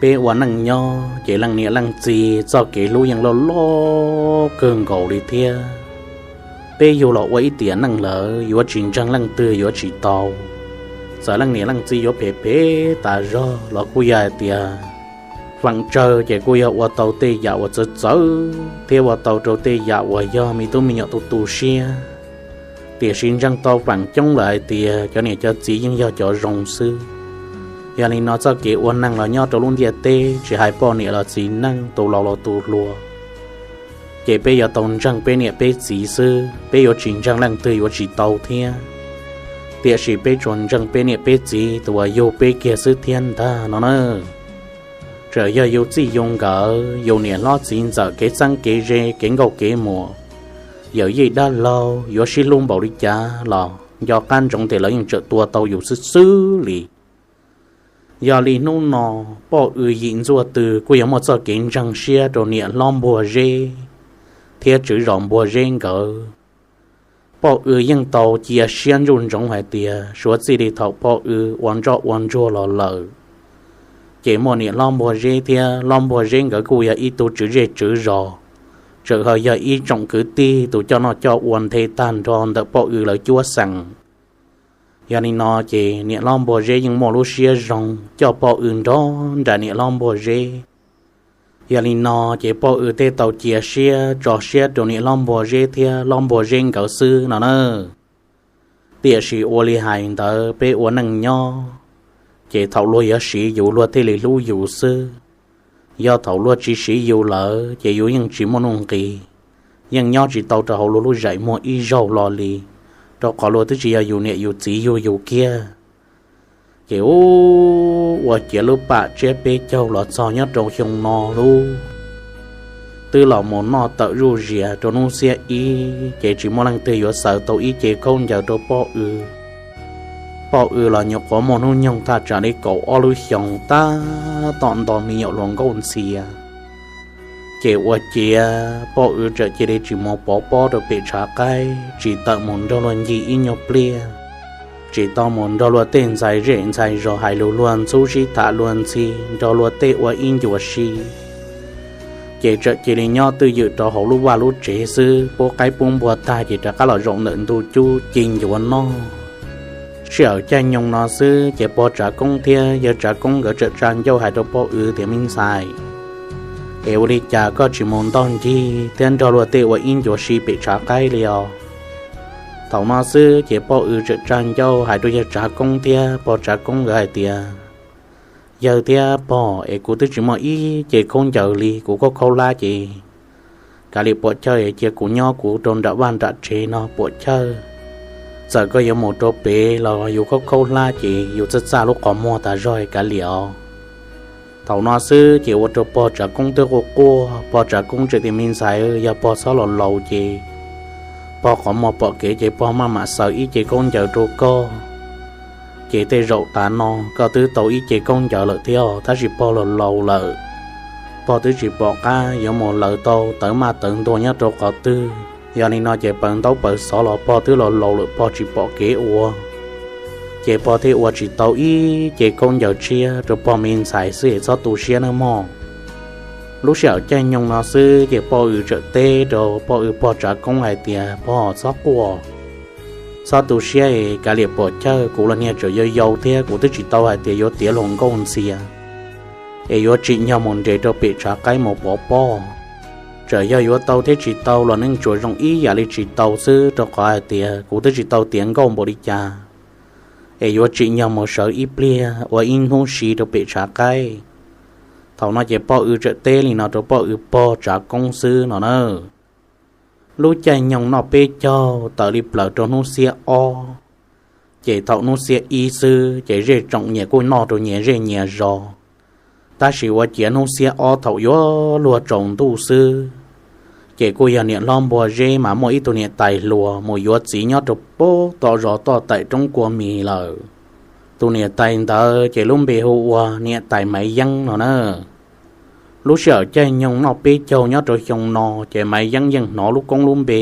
Peb ua neej nyob ces leej niam leej txiv txoj kev hlub yeej loj loj kawg nkaus li thiab. Peb yug los ua ib tiam neej lawm yuav tsis ntseeg leej twg yuav tsis tau. Txawm leej niam leej txiv yuav phem phem tas zog los kuj yog hais tias feem tsawg ces kuj yog ua tau tej yam uas txawv txawv thiab ua tau rau tej yam uas yog me tub me nyuam tu tu siab. Tiam sis ntseeg tau feem coob lawm hais tias cov niam cov txiv yeej yog cov zoo xwb. Yog li no txoj kev ua neeg los nyob rau lub ntiaj teb tsis hais poj niam los txiv neej, tus laus los tus hluas, ces peb yuav tau ntseeg peb niam peb txiv xwb, peb yuav tsis ntseeg leej twg yuav tsis tau thiab. Tiam sis peb tsuas ntseeg peb niam peb txiv tus uas yug peb kiag xwb thiab ntag no na. Txawm yog yus txij yus nkawm, yus niam hlob txiv ntxawm kev txeeb kev ze kev nkauj kev muam, yawm yij dab laug yuav sib hlub npaum li cas los nco qab ntsoov tias lawv yeej tseem tua tau yus xwb xwb li. Yog li hnub no, poj W Yim Ntxuaj Tw kuj yog muaj txoj kev ntseeg siab rau niam hlob Npuag Zeb thiab tswv zos Npuag Zeb nkawd. Poj W yeej tau cia siab ntsuj ntsoov hais tias suav txij li thaum poj W ua ntsoj ua ntsuag los lawm, ces muaj niam hlob Npuag Zeb thiab hlob Npuag Zeb nkawd kuj yog ib tug tswv zej tswv zos, tseem ho yog ib tsoom kwv tij tus coj noj coj ua nthe tag nrho ntawm poj W lawv cuab xeem. Yog li no ces niam hlob Npuag Zeb yeej muaj lub siab zoo coj poj W nrog nraim niam hlob Npuag Zeb. Yog li no ces poj W thiaj tau cia siab tso siab rau niam hlob Npuag Zeb thiab hlob Npuag Zeb nkawd xwb no na. Tiam sis ua li hais ntawd peb ua neej nyob, ces thaum luag yuav siv yus luag thiaj li hlub yus xwb. Yog thaum luag tsis siv yus lawm ces yus yeej tsis muaj nuj nqis, yeej nyob tsis tau rau hauv luag lub zeem muag ib zaug los li, rau qhov luag twb tsis yog yus niam yus txiv yug yus kiag. Ces ua ciav lub pam tsiab peb caug los txog nyob rau xyoo no lub twb los mus noj tawm zuj zias rau hnub xiab ib ces tsis muaj leej twg yuav xaws tau ib ce khaub ncaws rau poj W. Poj W los nyuam qhuav muaj hnub nyoog thaj tsam li kaum ob lub xyoos tab tom nto me nyuam hluas nkauj ntxhias. Ces ua ciav poj W txawm cia li tsis mus pov pob rau pem tshav qaib, tsis tawm mus nrog luag ncig ib nyuag pliag, tsis tau mus nrog luag tej ntxhais zej ntxhais zos hais lus luag ntxhub sib tham luag ntxhi nrog luag tej ua ib ncua si. Ces txawm cia li nyob twj ywm rau hauv lub vaj lub tsev xwb, pub qaib pub npua tag ces rov qab los zaum ntawm ntug cub ci ncuav noj. Sij hawm caij nyoog no xwb ces pog Tsav Koob thiab yawg Tsav Koob nkawd txawm tsa ncauj hais rau poj W tias, Me ntxhais, es ua li cas koj tsis mus ntoj ncig thiab nrog luag tej ua ib ncua si pem tshav qaib li os? Thaum no xwb ces poj W txawm tsa ncauj hais rau yawg Tsav Koob thiab pog Tsav Koob nkawd hais tias, Yawg thiab pog, es kuv twb tsis muaj ib ce khaub ncaws li, kuv khaub khaub hlab ces kav liam puam chawj, cia kuv nyob kuv rau nram vaj nram tsev no puam chawj. Txawm koj yuav mus rau pem los yus khaub khaub hlab ces yus txaj txaj lub qhov muag tas zog kav liam os. Thaum no xwb ces ua rau pog Tsav Koob twb quaj quaj, pog Tsav Koob txawm tias, Me ntxhais, yog pog txhob los laus ces pog qhov muag pom kev ces pog maj mam xaws ib ce khaub ncaws rau koj. Ces tej zaum tav no koj twb tau ib ce khaub ncaws lawm thiab, tab sis pog los laus lawm, pog twb tsis pom qab yuav mus lawv tau tawv maj tawv ntuag nyob rau qhov twg. Yog li no ces paws ntaub paws xov los pog twb los laus lawm, pog tsis pom kev ua. Ces pog thiaj ua tsis tau ib ce khaub ncaws tshiab rau pog me ntxhais xwb es txhob tu siab nawb mog. Lub sij hawm caij nyoog no xwb ces poj W txawm teb rau poj W pog Tsav Koob hais tias, Pog, txhob quaj, txhob tu siab es kav liam puam chawj, kuv los niag tseem yau yau thiab kuv twb tsis tau hais tias yuav tiav hluas nkauj ntxhias es yuav tsim nyog mus nres rau pem tshav qaib mus pov pob. Txawm yog yuav tau thiab tsis tau los yeej tsuas zoo ib yam li tsis tau xwb, rau qhov hais tias kuv twb tsis tau tiav nkauj npaum li cas, es yuav tsim nyog mus sawv ib pliag ua ib hnub si rau pem tshav qaib. Thaum no ces poj W txawm teb li no rau poj W pog Tsav Koob xwb no na. Lub caij nyoog noj peb caug tawm li plaws rau hnub xiab ob, ces thaum hnub xiab ib xwb ces zej tsoom nyias kuj noj rau nyias zej nyias zos. Tab sis ua ciav hnub xiab ob thaum yuav luag tsaus ntuj xwb, ces kuj yog niam hlob Npuag Zeb mas muaj ib tug niam tais hluas mus yuav txiv nyob rau pem tom zos toj taim roob kua mis lawm. Tus niam tais ntawd ces lub npe hu ua niam tais Maiv Yeeb no na. Lub sij hawm caij nyoog noj peb caug nyob rau xyoo no ces Maiv Yeeb yeej hnov lub koob lub npe,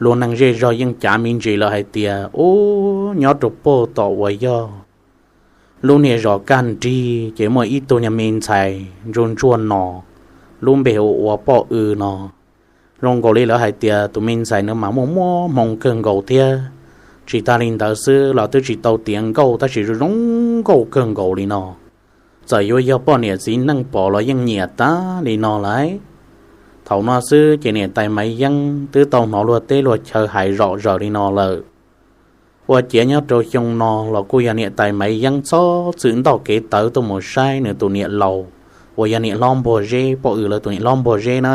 luag neeg zej zog yeej cav me ntsis lawm hais tias, ub, nyob rau pem tom uas yog lub niag zos Kaj Nrig ces muaj ib tug niag me ntxhais ntsuag ntsuag no, lub npe hu ua Poj Ws no. Zoo nkaus li lawv hais tias tus me ntxhais no mas muaj muaj hmoo kawg nkaus thiab, tsis tas li ntawd xwb los twb tsis tau tiav nkauj tab sis zoo zoo nkauj kawg nkaus li no. Txawm yuav yog poj niam txiv neej pom los yeej nyiam tag li no lawm. Thaum no xwb ces niam tais Maiv Yeeb twb tau hnov luag teb luag chaw hais zom zaws li no lawm. Ua ciav nyob rau xyoo no los kuj yog niam tais Maiv Yeeb txhob txwm ntaus kev tawv tuaj mus saib nws tus niam laus uas yog niam hlob Npuag Zeb, Poj Ws lawv tus niam hlob Npuag Zeb na.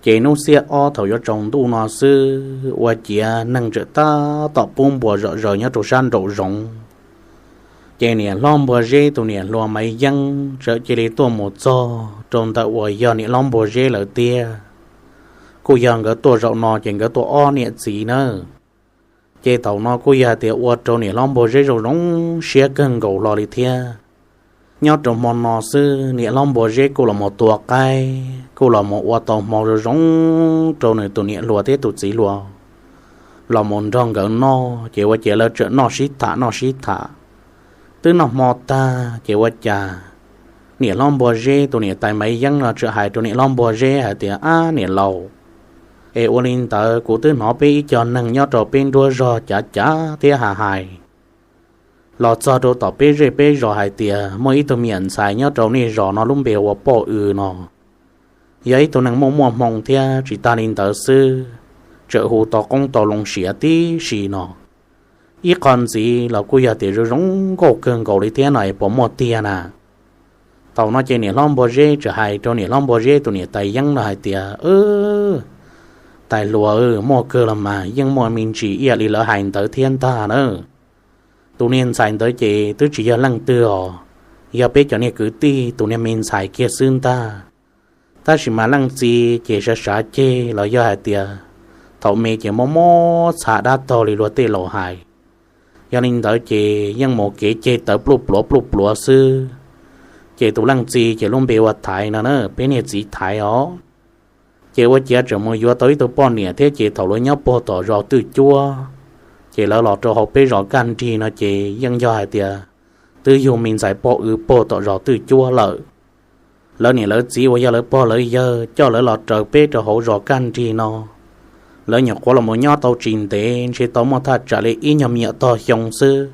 Ces hnub xiab ob thaum yuav tsaus ntuj no xwb, ua ciav neeg tseem tab tom pub npuas zom zaws nyob rau sab nraum zoov. Ces niam hlob Npuag Zeb tus niam hluas Maiv Yeeb txawm cia li tuaj mus txog rau ntawm uas yog niam hlob Npuag Zeb lawv tiag. Kuj yog nkawd tuaj zaum no ces nkawd tuaj ob niam txiv nawb. Ces thaum no kuj yog hais tias ua rau niam hlob Npuag Zeb zoo zoo siab kawg nkaus hlo li thiab. Nyob rau hmo no xwb niam hlob Npuag Zeb kuj los mus tua qaib, kuj los mus ua tau hmo zoo zoo rau nws tus niam hluas thiab tus txiv hluas los mus nrog nkawd noj, ces ua ciav lawv tseem noj sib tham noj sib tham. Twb noj hmo tag ces ua cas niam hlob Npuag Zeb tus niam tais Maiv Yeeb no tseem hais rau niam hlob Npuag Zeb hais tias, Ab niam laus, es ua li ntawd kuv twb hnov peb ib co neeg nyob rau peb nruab zog cav cav thiab hais hais los txog rau tom peb zej peb zos hais tias muaj ib tug me nyuam ntxhais nyob rau nej zos no lub npe ua Poj Ws no, yog ib tug neeg muaj muaj hmoo thiab tsis tas li ntawd xwb, tseem hu tau qoob tau loo siav tib si no. Ib qho ntxiv los kuj yog tias zoo zoo nkauj kawg nkaus li thiab no es puas muaj tiag na? Thaum no ces niam hlob Npuag Zeb tseem hais rau niam hlob Npuag Zeb tus niam tais Yeeb no hais tias, Tais hluas, muaj kawg los mas, yeej muaj me ntsis ib yam li lawv hais ntawd thiab ntag na. Tus niag ntxhais ntawd ces twb tsis yog leej twg os, yog peb cov niag kwv tij tus niag me ntxhais kiag xwb ntag. Tab sis mas leej txiv ces sav sav ceg los yog hais tias thaum me ces mob mob txha dab tog li luag tej laus hais. Yog li ntawd ces yeej mus kev ceg tawv pluj pluav pluj pluav xwb. Ces tus leej txiv ces lub npe ua Thaiv no na, peb niag txiv Thaiv os. Ces ua ciav tseem mus yuav tau ib tug poj niam thiab ces thaum lawv nyob puag tom zos Twj Cuab, ces lawv los rau hauv peb zos Kaj Nrig no ces yeej yog hais tias twb yug me ntxhais Poj Ws puag tom zos Twj Cuab lawm. Lawv niam lawv txiv uas yog lawv pog lawv yawg coj lawv los raws peb rau hauv zos Kaj Nrig no. Lawv nyuam qhuav los mus nyob tau tsis ntev ntshe tau muaj thaj tsam li ib nyuag me nyuam tog xyoo xwb.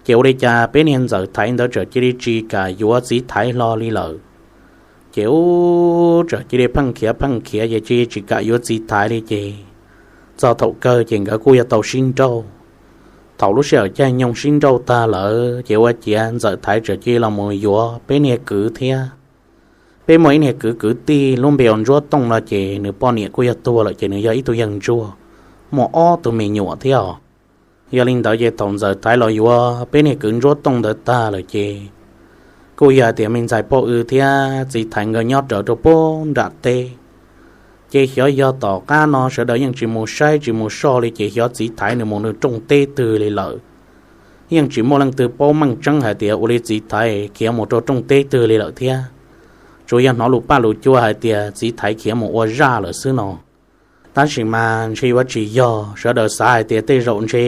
Ces ua li cas peb niag ntxawm Thaiv ntawd txawm cia li tsis kam yuav txiv Thaiv hlo li lawm. Ces ub, txawm cia li pheej khiav pheej khiav ces cia li tsis kam yuav txiv Thaiv li ces txog thaum kawg ces nkawd kuj yog tau sib nrauj. Thaum lub sij hawm caij nyoog sib nrauj tag lawm ces ua ciav ntxawm Thaiv txawm cia li los mus yuav peb niag kwv thiab. Peb muaj ib niag kwv kwv tij lub npe ua Ntsuab Tooj no ces nws poj niam kuj yog tuag lawm ces nws yog ib tug yawg ntsuag, muaj ob tug me nyuam thiab os. Yog li ntawd ces thaum ntxawm Thaiv los yuav peb niag kwv Ntsuab Tooj ntawd tag lawm ces kuj yog hais tias me ntxhais Poj Ws thiab txiv Thaiv nkawd nyob rawv rau puag nram teb. Ces xyov yog tom qab no sawv daws yeej tsis mus saib tsis mus soj li ces xyov txiv Thaiv nws mus nws rooj teb twg li lawm. Yeej tsis muaj leej twg paub meej tseeb hais tias ua li txiv Thaiv khiav mus rau rooj teb twg li lawm thiab. Tsuas yog hnov lus paj lus cua hais tias txiv Thaiv khiav mus ua zaj lawm xwb no. Tab sis mas ntshe yuav tsis yog, sawv daws xav hais tias tej zaum ntshe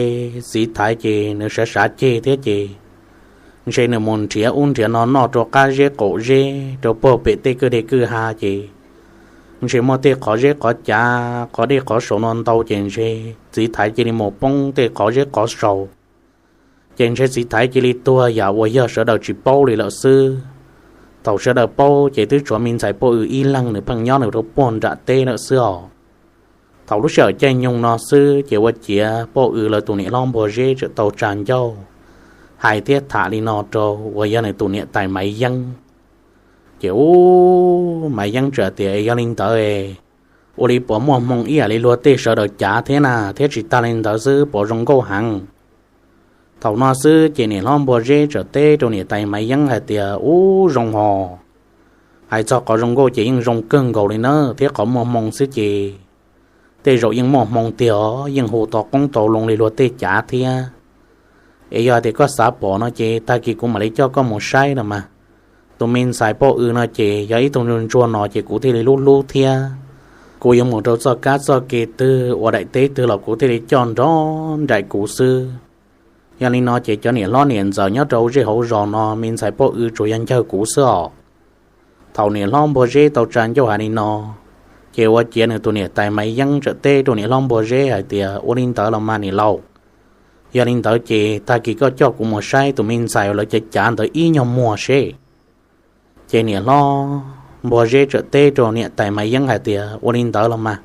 txiv Thaiv ces nws sav sav ceg thiab ces ntshe nws mus nrhiav ub nrhiav no noj rau qab zeb qaum zeb rau puag pem tej kwj deg kwj ha ces ntshe muaj tej qhov zeb qhov cav qhov dej qhov saud no ntau ces ntshe txiv Thaiv cia li mus poob tej qhov zeb qhov saud. Ces ntshe txiv Thaiv cia li tuag yam uas yog sawv daws tsis paub li lawm xwb. Thaum sawv daws paub ces twb tshuav me ntxhais Poj Ws ib leeg nws pheej nyob nws rau puag nram teb lawm xwb os. Thaum lub sij hawm caij nyoog no xwb ces ua ciav Poj Ws lawv tus niam hlob Npuag Zeb txawm tau tsa ncauj hais thiab tham li no rau uas yog nws tus niam tais Maiv Yeeb. Ces ub, Maiv Yeeb txawm tias, Yog li ntawd, ua li puas muaj hmoo ib yam li luag tej sawv daws cav thiab na, thiab tsis tas li ntawd xwb puas zoo nkauj heev? Thaum no xwb ces niam hlob Npuag Zeb txawm teb rau niam tais Maiv Yeeb hais tias, Ub, zoo hos. Hais txog qhov zoo nkauj ces yeej zoo kawg nkaus li na, thiab qhov muaj hmoo xwb ces tej zaum yeej muaj hmoo tiag os, yeej hu tau qoob tau loo li luag tej cav thiab. Es yog hais tias koj xav pom no ces tag kis kuv mam li coj koj mus saib no mas. Tus me ntxhais Poj Ws no ces yog ib tug ntsuag ntsuag no ces kuv thiaj li hlub hlub thiab. Kuv yuav mus rau txoj kab txoj kev twg ua daim teb twg los kuv thiaj li coj nrog nraim kuv xwb. Yog li no ces cov niam hlob niam ntxawm nyob rau zej hauv zos no me ntxhais Poj Ws tsuas yog ncawg kuv xwb os. Thaum niam hlob Npua Zeb tau tsa ncauj hais li no, ces ua ciav nws tus niam tais Maiv Yeeb txawm teb rau niam hlob Npua Zeb hais tias, Ua li ntawd los mas niam laus, yog li ntawd ces tag kis koj coj kuv mus saib tus me ntxhais uas lawv cav cav ntawd ib nyuag muag seb. Ces niam hlob Npua Zeb txawm teb rau niam tais Maiv Yeeb hais tias, Ua li ntawd los mas,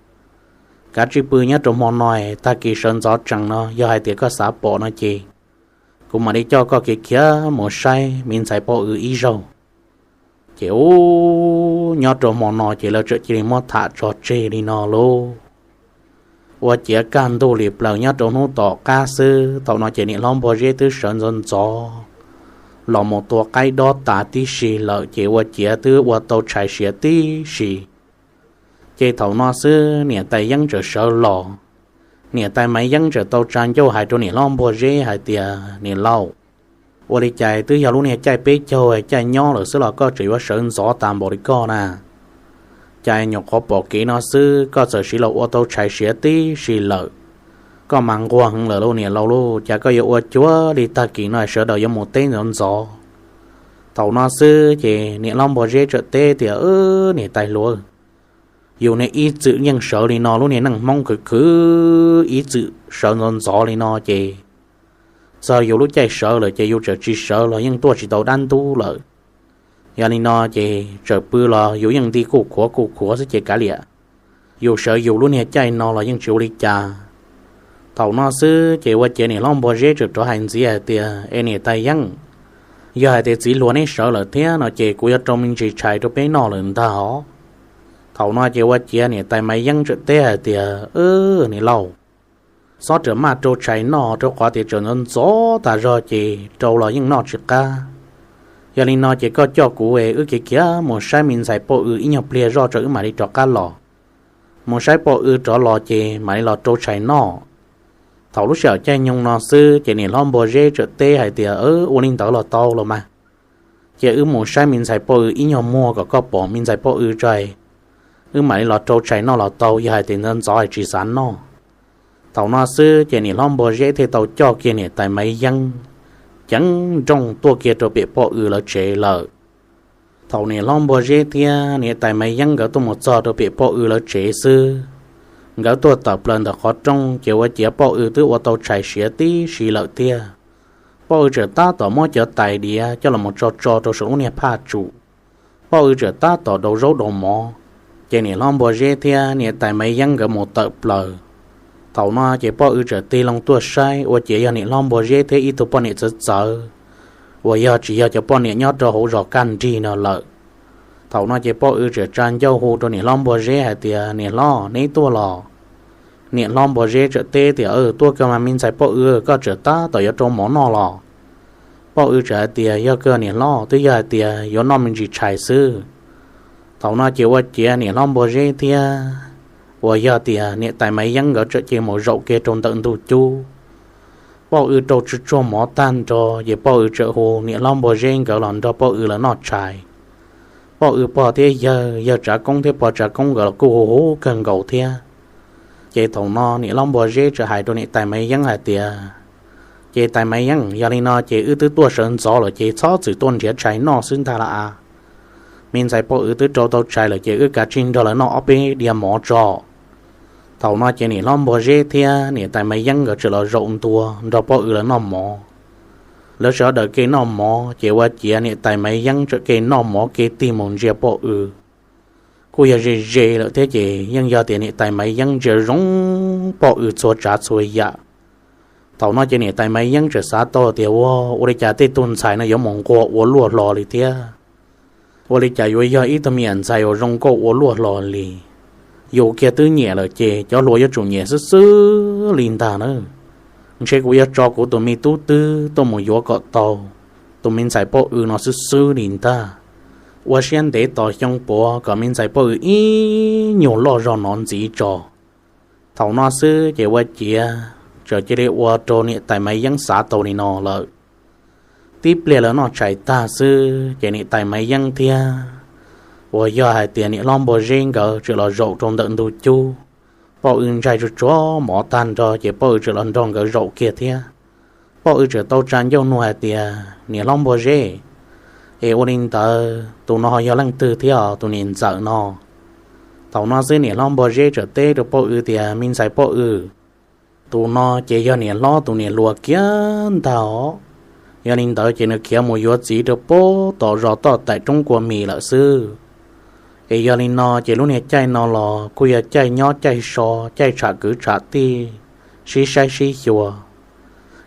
kav tsij pw nyob rau hmo no, tag kis sawv ntxov tsees no yog hais tias koj xav pom no ces kuv mam li coj koj khiav khiav mus saib me ntxhais Poj Ws ib zaug. Ces ub, nyob rau hmo no ces lawv txawm cia li muab tham tso tseg li no lauj. Ua ciav kaj ntug li plaws nyob rau hnub tom qab xwb, thaum no ces niam hlob Npua Zeb twb sawv ntxov ntxov los mus tua qaib dob tas tib si lawm, ces ua ciav twb ua tau tshais siav tib si. Ces thaum no xwb niam tais Yeeb txawm sawv los. Niam tais Maiv Yeeb txawm tau tsa ncauj hais rau niam hlob Npua Zeb hais tias, Niam laus, ua li cas twb yog lub niag caij peb caug caij nyob lawm xwb los koj tseem yuav sawv ntxov tas npaum li koj na? Cas nyuam qhuav pom kev no xwb koj txawm siv los ua tau tshais siav tib si lawm. Koj mas nquag heev lawm lauj niam laus lauj, cas koj yuav ua cuag li tag kis no sawv daws yuav mus teb ntxov ntxov? Thaum no xwb ces niam hlob Npua Zeb txawm teb tias, Niam tais hluas, yus niag ib txwm yeej sawv li no, lub niag neej Hmoob khwv khwv ib txwm sawv ntxov ntxov li no ces txog yus lub caij sawv lawm ces yus txawm tsis sawv los yeej tuaj tsis tau dab ntub lawm. Yog li no ces txawm pw los yus yeej nti kuj khuav kuj khuav xwb ces kav liam, yus sawv yus lub niag caij no los yeej tsis ua li cas. Thaum no xwb ces ua ciav niam hlob Npua Zeb txawm rov hais ntxiv hais tias, Es niam tais Yeeb, yog hais tias txiv hluas neb sawv lawm thiab no ces kuv yuav rau me ntsis tshais rau peb noj lawm ntag os. Thaum no ces ua ciav niam tais Maiv Yeeb txawm teb hais tias, Niam laus, xob rawm maj rau tshais noj rau qhov tias tseem ntxov ntxov tas zog ces rau los yeej noj tsis qab. Yog li no ces koj coj kuv es wb khiav khiav mus saib me ntxhais Poj Ws ib nyuag pliag zoj tso wb mam li rov qab los. Mus saib Poj Ws rov los ces mam li los rau tshais noj. Thaum lub sij hawm caij nyoog no xwb ces niam hlob Npua Zeb txawm teb hais tias, Ua li ntawd los tau los mas. Cia wb mus saib me ntxhais Poj Ws ib nyuag muag kom koj pom me ntxhais Poj Ws tso, wb mam li los rau tshais noj los tau, yog hais tias ntxov ntxov tsis xav noj. Thaum no xwb ces niam hlob Npua Zeb thiaj tau coj kiag niam tais Maiv Yeeb ceev nrooj tuaj kiag rau pem Poj Ws lawv tsev lawm. Thaum niam hlob Npua Zeb thiab niam tais Maiv Yeeb nkawd tuaj mus txog rau pem Poj Ws lawv tsev xwb, nkawd tuaj tawm plaws ntawm qhov rooj ces ua ciav Poj Ws twb ua tau tshais siav tib si lawm thiab. Poj Ws txawm tab tom muab cov tais diav coj los mus tso tso rau saum lub niag phaj tsum. Poj Ws txawm tab tom daus zaub daus mov, ces niam hlob Npua Zeb thiab niam tais Maiv Yeeb nkawd mus tawm plaws. Thaum no ces Poj Ws txawm tig loo tuaj saib ua ciav yog niam hlob Npua Zeb thiab ib tug poj niam txawv txawv, uas yog tsis yog cov poj niam nyob rau hauv zos kaj nrig no lawm. Thaum no ces Poj Ws txawm tsa ncauj hu rau niam hlob Npua Zeb hais tias, Niam hlob, neb tuaj los? Niam hlob Npua Zeb txawm teb tias, Tuaj kawg mas me ntxhais Poj Ws, koj txawm tab tom yuav rau mov noj los? Poj Ws txawm hais tias, Yog kawg niam hlob, twb yog hais tias yuav noj me ntsis tshais xwb. Thaum no ces ua ciav niam hlob Npua Zeb thiab uas yog tias niam tais Maiv Yeeb nkawd txawm cia li mus zaum kiag rau ntawm ntug cub. Poj Ws rau tsuag tsuag mov tag nrho ces Poj Ws txawm hu niam hlob Npua Zeb nkawd los nrog Poj Ws lawv noj tshais. Poj Ws pog thiab yawg, yawg Tsav Koob thiab pog Tsav Koob nkawd los kuj hu huv kawg nkaus thiab. Ces thaum no niam hlob Npua Zeb txawm hais rau niam tais Maiv Yeeb hais tias, Ces tais Maiv Yeeb, yog li no ces wb twb tuaj sawv ntxov lawm ces txhob txwm tuaj nrhiav tshais noj xwb ntag lauj a. Me ntxhais Poj Ws twb rau tau tshais lawm ces wb kav tsij nrog lawv noj ob peb diav mov tso. Thaum no ces niam hlob Npua Zeb thiab niam tais Maiv Yeeb nkawd txawm los zaum ntua nrog Poj Ws lawv noj mov. Lawv sawv daws ke noj mov ces ua ciav niam tais Maiv Yeeb txawm ke noj mov ke tig mus ntsia Poj Ws. Kuj yog ze ze lawm thiab ces yeej yog tias niam tais Maiv Yeeb ntsia zoo Poj Ws txhua tsav txhua yam. Thaum no ces niam tais Maiv Yeeb txawm xav tau tias, Ua, ua li cas tej tug ntxhais no yuav mus nquag ua luaj hlo li thiab? Ua li cas yuav yog ib tug me nyuam ntxhais uas zoo nkauj ua luaj hlo li? Yus kiag twb nyiam lawm ces cov hluas yuav tsum nyiam xwb xwb li ntag na. Ntshe kuv yuav tso kuv tus me tub twg tuaj mus yuav kom tau tus me ntxhais Poj Ws no xwb xwb li ntag. Ua siab ntev tos xyoo puav kom me ntxhais Poj Ws ib nyuag loj zog no ntxiv tso. Thaum no xwb ces ua ciav txawm cia li ua rau niam tais Maiv Yeeb xav tau li no lawm. Tib pliag lawv noj tshais tag xwb ces niam tais Maiv Yeeb thiab uas yog hais tias niam hlob Npua Zeb nkawd txawm los zaum rau ntawm ntug cub. Poj Ws ntsaig tsuag tsuag mov tag nrho ces Poj Ws txawm los nrog nkawd zaum kiag thiab. Poj W txawm tau tsa ncauj nug hais tias, Niam hlob Npua Zeb, es ua li ntawd tus no ho yog leej twg thiab os, tus niam ntxawm no? Thaum no xwb niam hlob Npua Zeb txawm teb rau poj W tias, Me ntxhais poj W, tus no ces yog niam hlob tus niam hluas kiag ntag os. Yog li ntawd ces nws khiav mus yuav txiv rau pem tom zos toj taim roob kua mis lawm xwb. Es yog li no ces lub niag caij no los kuj yog caij nyob caij so, caij tsham kwv tsham tij, sib saib sib xyuas,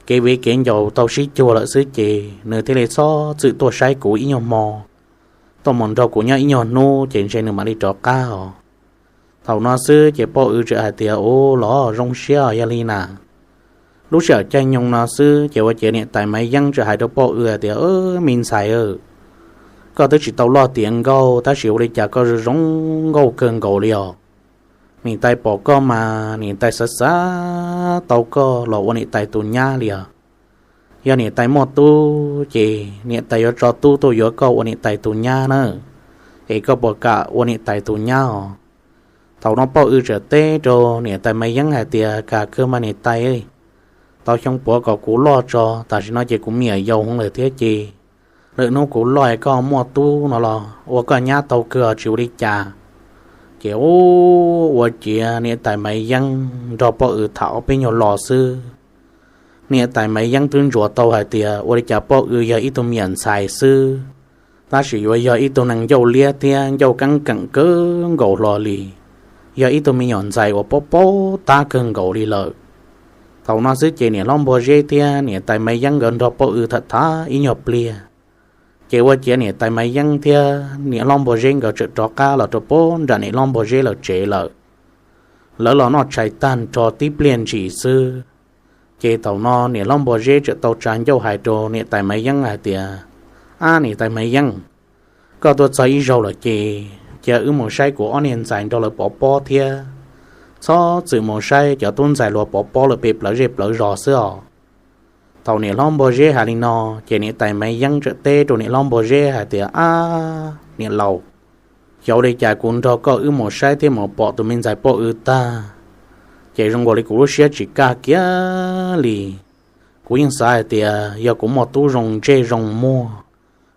kev viv kev ncaus tau sib cuag lawm xwb ces nws thiaj li txhob txwm tuaj saib kuv ib nyuag hmo, tuaj mus nrog kuv nyob ib nyuag hnub ces ntshe nws mam li rov qab os. Thaum no xwb ces poj W txawm hais tias, Ua los zoo siab os, yog li na. Lub sij hawm caij nyoog no xwb ces ua ciav niam tais Maiv Yeeb txawm hais rau poj W hais tias, Me ntxhais, koj twb tsis tau loj tiav nkauj tab sis ua li cas koj zoo zoo nkauj kawg nkaus li os. Niam tais pom koj mas niam tais xav xav tau koj los ua niam tais tus nyab li os. Yog niam tais muaj tub ces niam tais yuav tso tub tuaj yuav koj ua niam tais tus nyab na. Es koj puas kam ua niam tais tus nyab os? Thaum no poj W txawm teb rau niam tais Maiv Yeeb hais tias, Kam kawg mas niam tais, tau xyoo puav kom kuv loj tso, tam sim no ces kuv me nyuam yaus heev lawm thiab ces lwm hnub kuv loj es koj muaj tub no los ua koj nyab tau kawg os, tsis ua li cas. Ces ua ciav niam tais Maiv Yeeb nrog poj W tham ob peb nyuag lo xwb, niam tais Maiv Yeeb twb ntsuas tau hais tias ua li cas poj W yog ib tug me nyuam ntxhais xwb, tab sis yuav yog ib tug neeg ncauj liab thiab ncauj keeb keem kawg nkaus hlo li, yog ib tug me nyuam ntxhais uas paub paub tab kawg nkaus li lawm. Thaum no xwb ces niam hlob Npua Zeb thiab niam tais Maiv Yeeb nkawd nrog poj W tham tham ib nyuag pliag, ces ua ciav niam tais Maiv Yeeb thiab niam hlob Npua Zeb nkawd txawm rov qab los rau pem nram niam hlob Npua Zeb lawv tsev lawm. Lawv los noj tshais tag nrho tib pliag ntshis xwb, ces thaum no niam hlob Npua Zeb txawm tau tsa ncauj hais rau niam tais Maiv Yeeb hais tias, Ab niam tais Maiv Yeeb, koj tuaj txog ib zaug lawm ces cia wb mus saib kuv ob niag ntxhais nrog lawv pov pob thiab, txhob txwm mus saib cov tub ntxhais luag pov pob lawm pem plawv zej plawv zos xwb os. Thaum niam hlob Npua Zeb hais li no, ces niam tais Maiv Yeeb txawm teb rau niam hlob Npua Zeb hais tias, Ab niam laus, xyov ua li cas kuv nrog koj wb mus saib thiab mus pom tus me ntxhais poj W tag, ces zoo nkaus li kuv lub siab tsis kaj kiag li. Kuv yeej xav hais tias yog kuv muaj tub zoo ntsej zoo muag,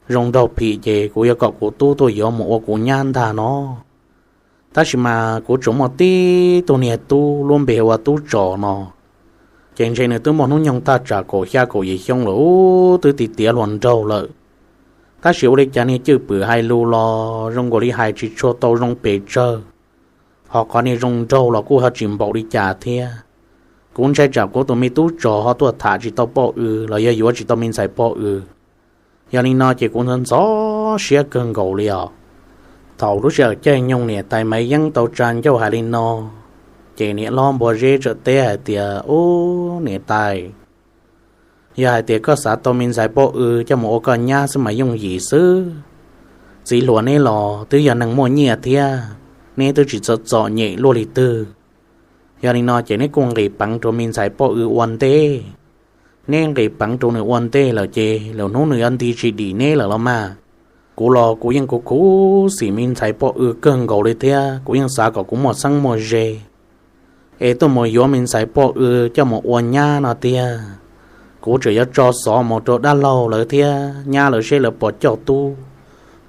zoo nraug phim ces kuv yuav kom kuv tub tuaj yuav mus ua kuv nyab ntag no. Tab sis mas kuv tsuas muaj tib tug niag tub lub npe hu ua Tub Tsos no, ces ntshe nws twb muaj hnub nyoog thaj tsam kaum xya kaum yim xyoo lawm, twb ti tiav hluas nraug lawm. Tab sis ua li cas niag cwj pwm hais lus los zoo nkaus li hais tsis tshua tau zoo pes tsawg, ho qhov niag zoo nraug los kuj ho tsis npaum li cas thiab. Kuv ntshai tsam kuv tus me Tub Tsos ho tuaj tham tsis tau poj W los yog yuav tsis tau me ntxhais poj W. Yog li no ces kuv ntxhov ntxhov siab kawg nkaus li os. Thaum lub sij hawm caij nyoog niam tais Maiv Yeeb tau tsa ncauj hais li no, ces niam hlob Npua Zeb txawm teb hais tias, Ub niam tais, yog hais tias koj xav tau me ntxhais poj W coj mus ua koj nyab xwb mas yooj yim xwb. Txiv hluas neb los twb yog neeg muaj nyiaj thiab, neb twb tsis txom txom nyem luaj li twg. Yog li no ces neb kuj nqis peev rau me ntxhais poj W ua ntej. Neb nqis peev rau nws ua ntej lawm ces lwm hnub nws yuav nti tsis dim neb lawm los mas. Kuv los kuv yeej khuv khuv xim me ntxhais poj W kawg nkaus li thiab kuv yeej xav kom kuv muaj txheeb muaj ze es tuaj mus yuav me ntxhais poj W coj mus ua nyab no tiag. Kuv tseem yuav tso xov mus rau dab laug lawv thiab nyab lawv seb lawv puas coj tub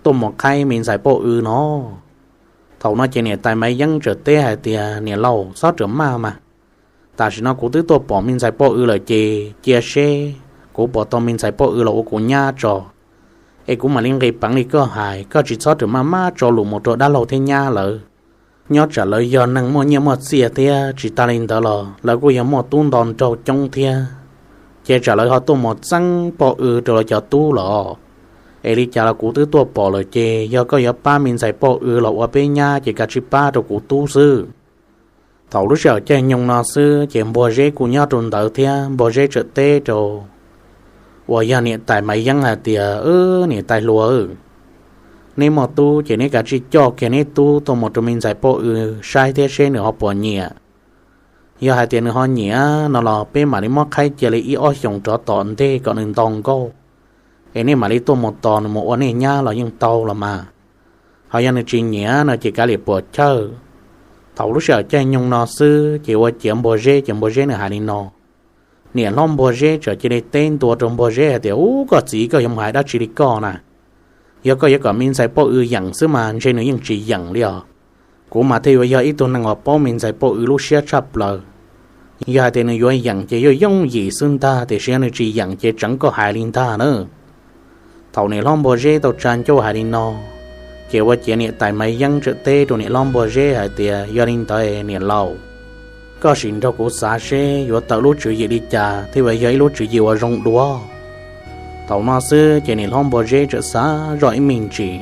tuaj mus qhaib me ntxhais poj W no. Thaum no ces niam tais Maiv Yeeb txawm teb hais tias, Niam laus, txhob rawm maj mas. Tam sim no kuv twb tuaj pom me ntxhais poj W lawm ces cia seb kuv puas tau me ntxhais poj W los ua kuv nyab tso, es kuv mam li nqis peev li koj hais. Koj tsis txhob rawm maj maj tso lus mus rau dab laug thiab nyab lawv. Nyob tsam lawv yog neeg muaj nyiaj muaj txiaj thiab, tsis tas li ntawd los lawv kuj yog muaj tub nto nraug coob thiab. Ces tsam lawv ho tuaj mus txeeb poj W rau lawv cov tub los, es li cas los kuv twb tuaj pom lawm ces yog koj yuav pab me ntxhais poj W los ua peb nyab ces kav tsij pab rau kuv tub xwb. Thaum lub sij hawm caij nyoog no xwb ces Npua Zeb kuj nyob rau ntawd thiab Npua Zeb txawm teb rau uas yog niam tais Maiv Yeeb hais tias, Niam tais hluas, neb muaj tub ces neb kav tsij coj kiag neb tub tuaj mus rau me ntxhais poj W saib thiab seb nws ho puas nyiam. Yog hais tias nws ho nyiam no los peb mam li muab qhaib cia li ib ob xyoos rov tom ntej kom nws nto nkauj, es nej mam li tuaj mus tos nws mus ua nej nyab los yeej tau los mas. Ho yog nws tsis nyiam no ces kav liam puam chawj. Thaum lub sij hawm caij nyoog no xwb ces ua ciav Npua Zeb ces Npua Zeb nws hais li no, Niam hlob Npua Zeb txawm cia li teb ntua rau Npua Zeb hais tias, Ub, koj txiv, koj yuav mus hais dab tsi li koj na? Yog koj yuav kom me ntxhais poj W yeem xwb mas ntshe nws yeej tsis yeem li os. Kuv mas thiaj yuav yog ib tug neeg uas paub me ntxhais poj W lub siab tshaj plaws. Yog hais tias nws yuav yeem ces yog yooj yim xwb ntag, tiam sis yog nws tsis yeem ces tseev koj hais li ntag na. Thaum niam hlob Npua Zeb tau tsa ncauj hais li no, ces ua ciav niam tais Maiv Yeeb txawm teb rau niam hlob Npua Zeb hais tias, Yog li ntawd niam laus, koj sim nrog kuv xav seb yuav tawm lub tswv yim li cas thiaj yuav yog ib lub tswv yim uas zoo dua. Thaum no xwb ces niam hlob Npua Zeb txawm xav zoj ib me ntsis.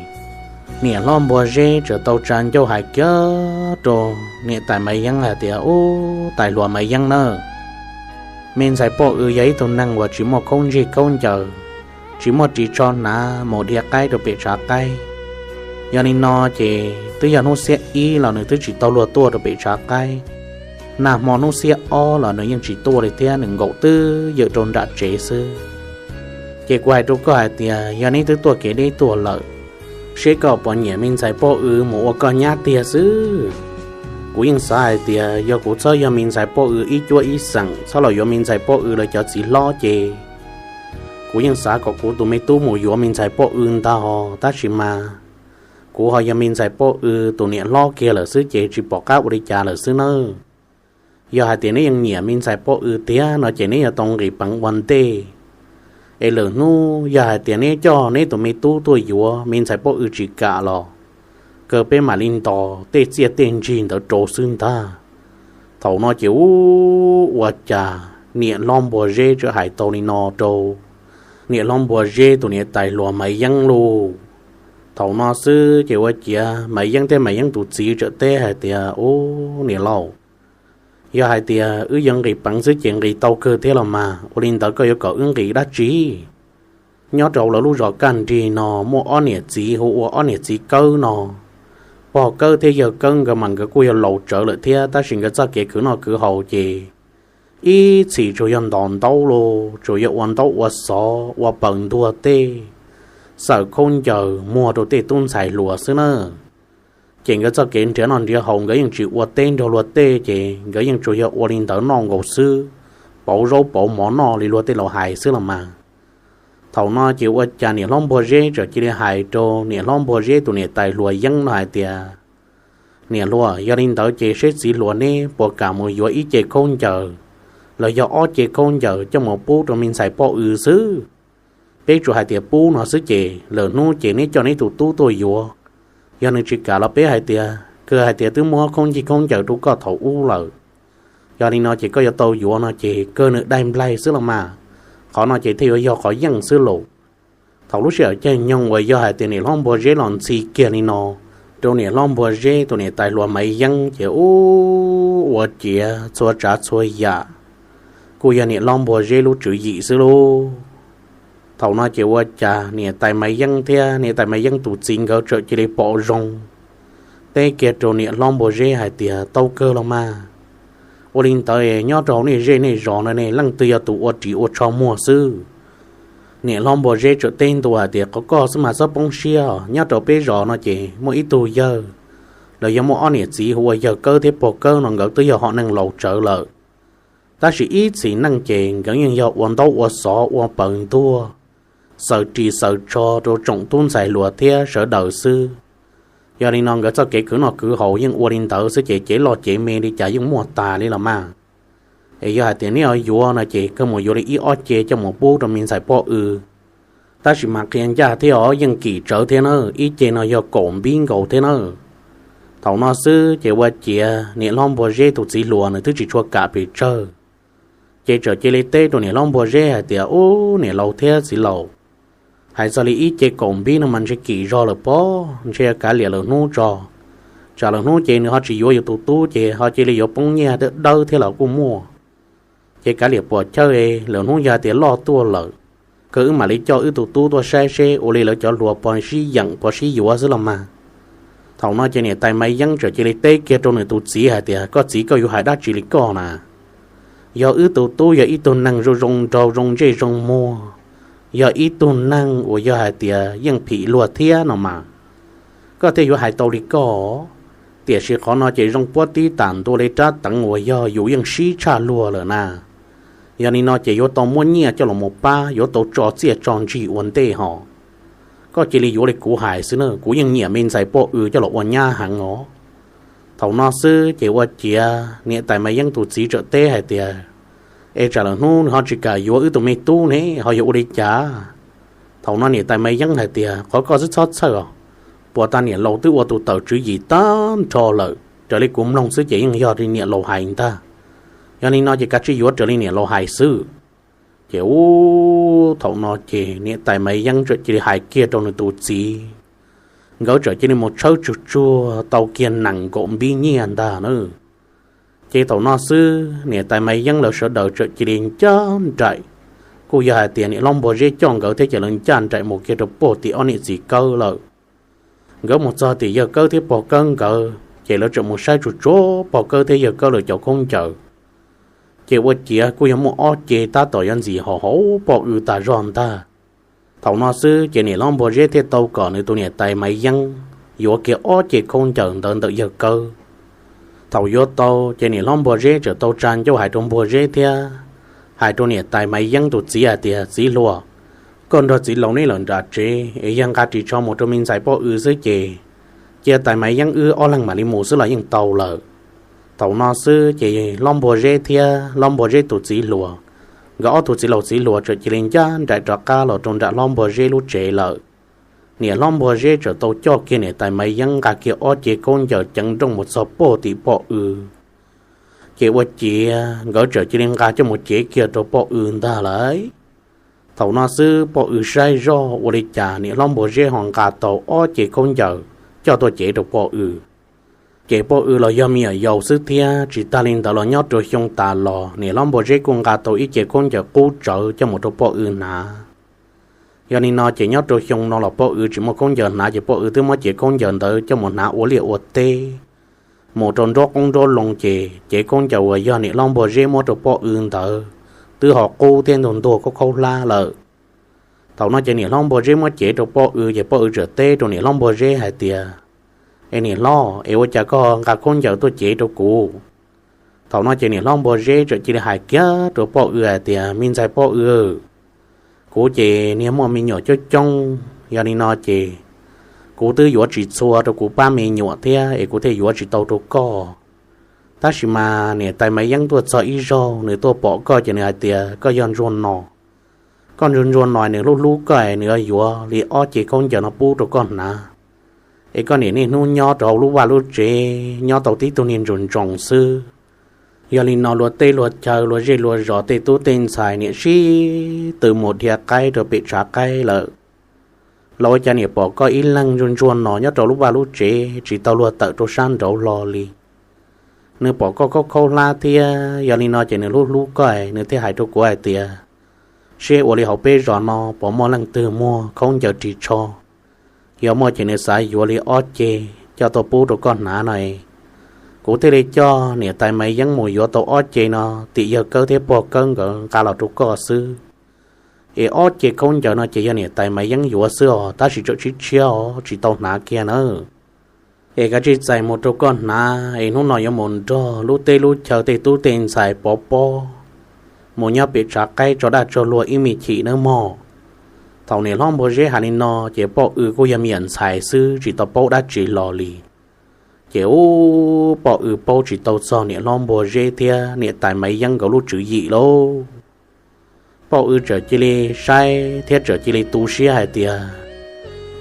Niam hlob Npua Zeb txawm tau tsa ncauj hais kiag rau niam tais Maiv Yeeb hais tias, Ub, tais hluas Maiv Yeeb na, me ntxhais poj W yog ib tug neeg uas tsis muaj khaub ntsig khaub ncaws, tsis muaj ris tsho hnav mus dhia qaib rau pem tshav qaib. Yog li no ces twb yog hnub xiab ib los nws twb tsis tau luag tuaj rau pem tshav qaib. Nag hmo hnub xiab ob los nws yeej tsis tuaj li thiab, nws nkaum twb ywm rau nram tsev xwb. Ces kuv hais rau koj hais tias yog neb twb tuaj kev deb tuaj lawm, seb koj puas nyiam me ntxhais poj W mus ua koj nyab tiag xwb. Kuv yeej xav hais tias yog kuv txhob yog me ntxhais poj W ib cuab ib xeem, txhob los yuav me ntxhais poj W lawv cov txiv hlob ces kuv yeej xav kom kuv tus me tub mus yuav me ntxhais poj W ntag, tab sis mas kuv ho yog me ntxhais poj W tus niam hlob kiag lawm xwb ces tsis pom qab ua li cas lawm xwb nawb. Yog hais tias neb yeej nyiam me ntxhais poj W tiag no ces neb yuav tau nqis peev ua ntej. Es lwm hnub yog hais tias neb coj neb tus me tub tuaj yuav me ntxhais poj W tsis kam los, kawg peb mam li ntos tej txiaj tej ntsig ntawd rau xwb ntag. Thaum no ces ub, ua cas niam hlob Npua Zeb txawm hais tau li no rau niam hlob Npua Zeb tus niam tais hluas Maiv Yeeb lauj. Thaum no xwb ces ua ciav Maiv Yeeb thiab Maiv Yeeb tus txiv txawm teb hais tias, Ub, niam laus, yog hais tias wb yuav nqis peev xwb ces nqis tau kawg thiab los mas, ua li ntawd koj yuav kom wb nqis dab tsi? Nyob rau hauv lawv lub zos Kaj Nrig no muaj ob niam txiv hu ua ob niam txiv Kawb no. Pog Kawb thiab yawg Kawb nkawd mas nkawd kuj yog laus tsawv lawm thiab, tab sis nkawd txoj kev khwv noj khwv haus ces ib txhis tsuas yog ntos ntaub los tsuas yog ua ntaub ua xov ua paws ntuag tej, xaws khaub ncaws muag rau tej tub ntxhais hluas xwb na. Ces nkawd txoj kev nrhiav noj nrhiav haus nkawd yeej tsis ua teb nrog luag tej, ces nkawd yeej tsuas yog ua li ntawd noj nkaus xwb, pauv zaub pauv mov noj li luag tej laus hais xwb los mas. Thaum no ces ua cas niam hlob Npua Zeb txawm cia li hais rau niam hlob Npua Zeb tus niam tais hluas Yeeb no hais tias, Niam hluas, yog li ntawd ces seb txiv hluas neb puas kam mus yuav ib ce khaub ncaws los yog ob ce khaub ncaws coj mus pub rau me ntxhais poj W xwb. Peb tsuas hais tias pub no xwb ces lwm hnub ces neb coj neb tus tub tuaj yuav. Yog nws tsis kam los peb hais tias kawg hais tias twb muab khaub ncaws khaub ncaws rau koj thaum ub lawm. Yog li no ces koj yuav tau yuav no ces kawg nws daig nplaig xwb los mas, qhov no ces thiaj yuav yog qhov yeej xwb lauj. Thaum lub sij hawm caij nyoog uas yog hais tias niam hlob Npua Zeb los ntxhi kiag li no rau niam hlob Npua Zeb tus niam tais hluas Maiv Yeeb ces ub, ua ciav txhua tsav txhua yam kuj yog niam hlob Npua Zeb lub tswv yim xwb lauj. Thaum no ces ua cas niam tais Maiv Yeeb thiab niam tais Maiv Yeeb tus txiv nkawd txawm cia li pom zoo, teb kiag rau niam hlob Npua Zeb hais tias, Tau kawg los mas. Ua li ntawd nyob rau hauv nej zej nej zos no ne leej twg yog tus ua ris ua tsho muag xwb? Niam hlob Npua Zeb txawm teb ntua hais tias, Qhov koj xwb mas txhob poob siab, nyob rau peb zos no ces muaj ib tug yawg los yog muaj ob niam txiv hu ua yawg Kawb thiab pog Kawb no nkawd twb yog hom neeg laus tsawv lawm. Tab sis ib txhis neej ces nkawd yeej yog ua ntaub ua xov ua paws ntuag, xaws ris xaws tsho rau tsoom tub ntxhais hluas thiab sawv daws xwb. Yog li no nkawd txoj kev khwv noj khwv haus yeej ua li ntawd xwb ces cev loj cev me li cas yeej muaj tas li los mas. Es yog hais tias neb yuav no ces kawg mus yuav li ib ob ce coj mus pub rau me ntxhais poj W. Tab sis mas qhia ncaj thiab os, yeej kim tsawv thiab na, ib ce no yog kaum npib nkaus thiab na. Thaum no xwb ces ua ciav niam hlob Npua Zeb tus txiv hluas nws twb tsis tshua kam pes tsawg, ces txawm cia li teb rau niam hlob Npua Zeb hais tias, Ub, niam laus thiab txiv laus, hais txog li ib ce kaum npib no mas ntshe kim zog lawm pob, ntshe kav liam lwm hnub tso. Tsam lwm hnub ces nws ho tsis yuav yus tus tub ces ho cia li yuav poob nyiaj dawb dawb thiab los kuj muaj. Ces kav liam puas chawj, lwm hnub yog hais tias loj tuaj lawm, kawg wb mam li coj wb tus tub tuaj saib seb ua li lawv cov hluas puas sib yeem puas sib yuav xwb los mas. Thaum no ces niam tais Maiv Yeeb txawm cia li teb kiag rau nws tus txiv hais tias, Koj txiv, koj yuav hais dab tsi li koj na? Yog wb tus tub yog ib tug neeg zoo zoo nraug zoo ntsej zoo muag, yog ib tug neeg uas yog hais tias yeej phim luag thiab no mas, koj thiaj yuav hais tau li koj. Tiam sis qhov no ces zoo puab tib tam ntua li rab teev uas yog yus yeej sib tshaj luag lawm na. Yog li no ces yuav tau muab nyiaj coj los mus pab, yuav tau tso txiaj tso ntsig ua ntej hos. Koj cia li yuav li kuv hais xwb na, kuv yeej nyiam me ntxhais poj w coj los ua nyab heev os. Thaum no xwb ces ua ciav niam tais Maiv Yeeb tus txiv txawm teb hais tias, Es tsam lawm hnub nws ho tsis kam yuav wb tus me tub ne, ho yog ua li cas? Thaum no niam tais Maiv Yeeb hais tias, Qhov koj xwb txhob txhawj os, puas tas niam laus twb ua tus tawm tswv yim tag nrho lawm, raws li kuv mloog xwb ces yeej yog li niam laus hais ntag. Yog li no ces kav tsij yuav raws li niam laus hais xwb. Ces ub, thaum no ces niam tais Maiv Yeeb txawm cia li hais kiag rau nws tus txiv, nkawd txawm cia li mus tshawb tsuag tsuag tau kiag nees nkaum npib nyiaj ntag na. Ces thaum no xwb niam tais Maiv Yeeb lawv sawv daws txawm cia li ncaj nraim, kuj yog hais tias niam hlob Npua Zeb coj nkawd thiab ces lawv ncaj nraim mus kiag rau puag tim ob niam txiv Kawb lawm. Nkawd mus txog tim yawg Kawb thiab pog Kawb nkawd ces lawv txawm mus saib tsuag tsuag pog Kawb thiab yawg Kawb lawv cov khaub ncaws. Ces ua ciav kuj yog muaj ob ce tab tom yuav ntxim haum hauv poj w tas zog ntag. Thaum no xwb ces niam hlob Npua Zeb thiaj tau kom nws tus niam tais Maiv Yeeb yuav kiag ob ce khaub ncaws ntawd ntawm yawg Kawb. Thaum yuav tau ces niam hlob Npua Zeb txawm tau tsa ncauj hais rau Npua Zeb thiab hais rau niam tais Maiv Yeeb tus txiv hais tias, Txiv hluas, koj nrog txiv laus neb lawm nram tsev es yog nqa ris tsho mus rau me ntxhais poj w xwb ces cia tais Maiv Yeeb wb ob leeg mam li mus xwb los yeej tau lawm. Thaum no xwb ces hlob Npua Zeb thiab hlob Npua Zeb tus txiv hluas, nkawd ob tug txiv laus txiv hluas txawm cia li ncaj nraim rov qab los rau nram hlob Npua Zeb lub tsev lawm. Niam hlob Npua Zeb txawm tau coj kiag niam tais Maiv Yeeb nqa kiag ob ce khaub ncaws ceev nrooj mus txog puag tim poj w. Ces ua ciav nkawd txawm cia li nqa coj mus cev kiag rau poj w ntag lauj. Thaum no xwb poj w saib zoj ua li cas niam hlob Npua Zeb ho nqa tau ob ce khaub ncaws coj tuaj cev rau poj w. Ces poj w los yog me nyuam yaus xwb thiab, tsis tag li ntawd los nyob rau xyoo tas los niam hlob Npua Zeb kuj nqa tau ib ce khaub ncaws qub tsawv coj mus rau poj w hnav. Yog li no ces nyob rau xyoo no los poj w tsis muaj khaub ncaws hnav ces poj w twb muab cev khaub ncaws ntawd coj mus hnav ua liaj ua teb, mus rau nruab qoob nruab loo ces cev khaub ncaws uas yog niam hlob Npua Zeb muab rau poj w ntawd twb ho qub thiab ntuag ntuag khaub khaub hlab lawm. Thaum no ces niam hlob Npua Zeb muab cev rau poj w ces poj w txawm teb rau niam hlob Npua Zeb hais tias, Es niam hlob, es ua cas koj nqa khaub ncaws tuaj cev rau kuv? Thaum no ces niam hlob Npua Zeb txawm cia li hais kiag rau poj w hais tias, Me ntxhais poj w, kuv ces niag muaj me nyuam coob coob, yog li no ces kuv twb yuav tsis txhua rau kuv pab me nyuam thiab es kuv thiaj yuav tsis tau rau koj. Tab sis mas niam tais Maiv Yeeb tuaj txog ib zaug nws tuaj pom koj ces nws hais tias koj yog ntsuag no, koj ntsuag ntsuag no nws hlub hlub koj es nws yuav yuav li ob ce khaub ncaws no pub rau koj hnav. Es koj niam niaj hnub nyob rau hauv lub vaj lub tsev nyob tau tib tug niag ntsoos ntsoos xwb. Yog li no luag tej luag chaw luag zej luag zos tej tub tej ntxhais niam sib tw mus dhia qaib rau pem tshav qaib lawm. Los ua cas niam pom koj ib leeg ntsuag ntsuag no nyob rau lub vaj lub tsev tsis tau luag tawm rau sab nraud hlo li. Nws pom koj khaub khaub hlab thiab, yog li no ces nws hlub hlub koj, nws thiaj hais rau kuv hais tias, Seb ua li hauv peb zos no puas muaj leej twg muag khaub ncaws ris tsho, yog muaj ces nws xav yuav li ob ce coj tuaj pub rau koj hnav no. Kuv thiaj li coj niam tais Maiv Yeeb mus yuav tau ob ce no tim yawg Kawb thiab pog Kawb nkawd nqa los rau koj xwb. Es ob ce khaub ncaws no ces yog niam tais Maiv Yeeb yuav xwb os, tab sis tseem tshiab tshiab os, tsis tau hnav kiag nawb. Es kav tsij txais mus rau koj hnav, es hnub no yuav mus nrog lub teb lub chaw tej tub tej ntxhais pov pob mus nyob pem tshav qaib tso daj tso luag ib me chim nawb mog. Thaum niam hlob Npua Zeb hais li no ces poj w kuj yog me nyuam ntxhais xwb tsis tau paub dab tsi hlo li. Ces ub, poj w paub tsis tau txog niam hlob Npua Zeb thiab niam tais Maiv Yeeb nkawd lub tswv yim lauj. Poj w txawm cia li saib thiab txawm cia li tu siab hais tias,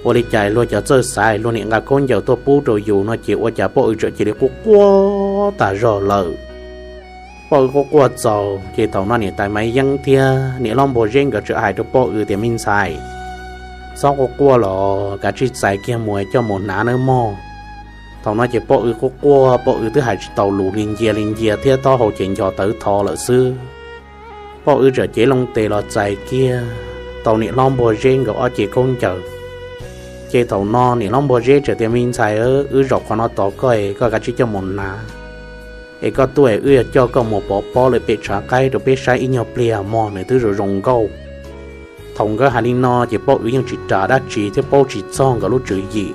Ua li cas luag cov txawj xaiv luag niam nqa khaub ncaws tuaj pub rau yus no ces ua cas poj w txawm cia li quaj quaj tas zog lawm. Poj w quaj quaj txaus ces thaum no niam tais Maiv Yeeb thiab niam hlob Npua Zeb nkawd txawm hais rau poj w tias, Me ntxhais, txhob quaj quaj los kav tsij txais kiag mus coj mus hnav nawb mog. Thaum no ces poj w quaj quaj, poj w twb hais tsis tau lus li, ncia li ncia thiab taub hau ces nco tawv tho lawm xwb. Poj w txawm cev loo tes los txais kiag tau niam hlob Npua Zeb nkawd ob ce khaub ncaws. Ces thaum no niam hlob Npua Zeb txawm tias, Me ntxhais, wb zaum qhov no tos koj, koj kav tsij coj mus hnav, es koj tuaj es wb yuav coj koj mus pov pob lawm pem tshav qaib rau peb saib ib nyuag pliag mog, nws twb zoo zoo nkauj. Thaum nkawd hais li no ces poj w yeej tsis ras dab tsi thiab paub tsis txog nkawd lub tswv yim.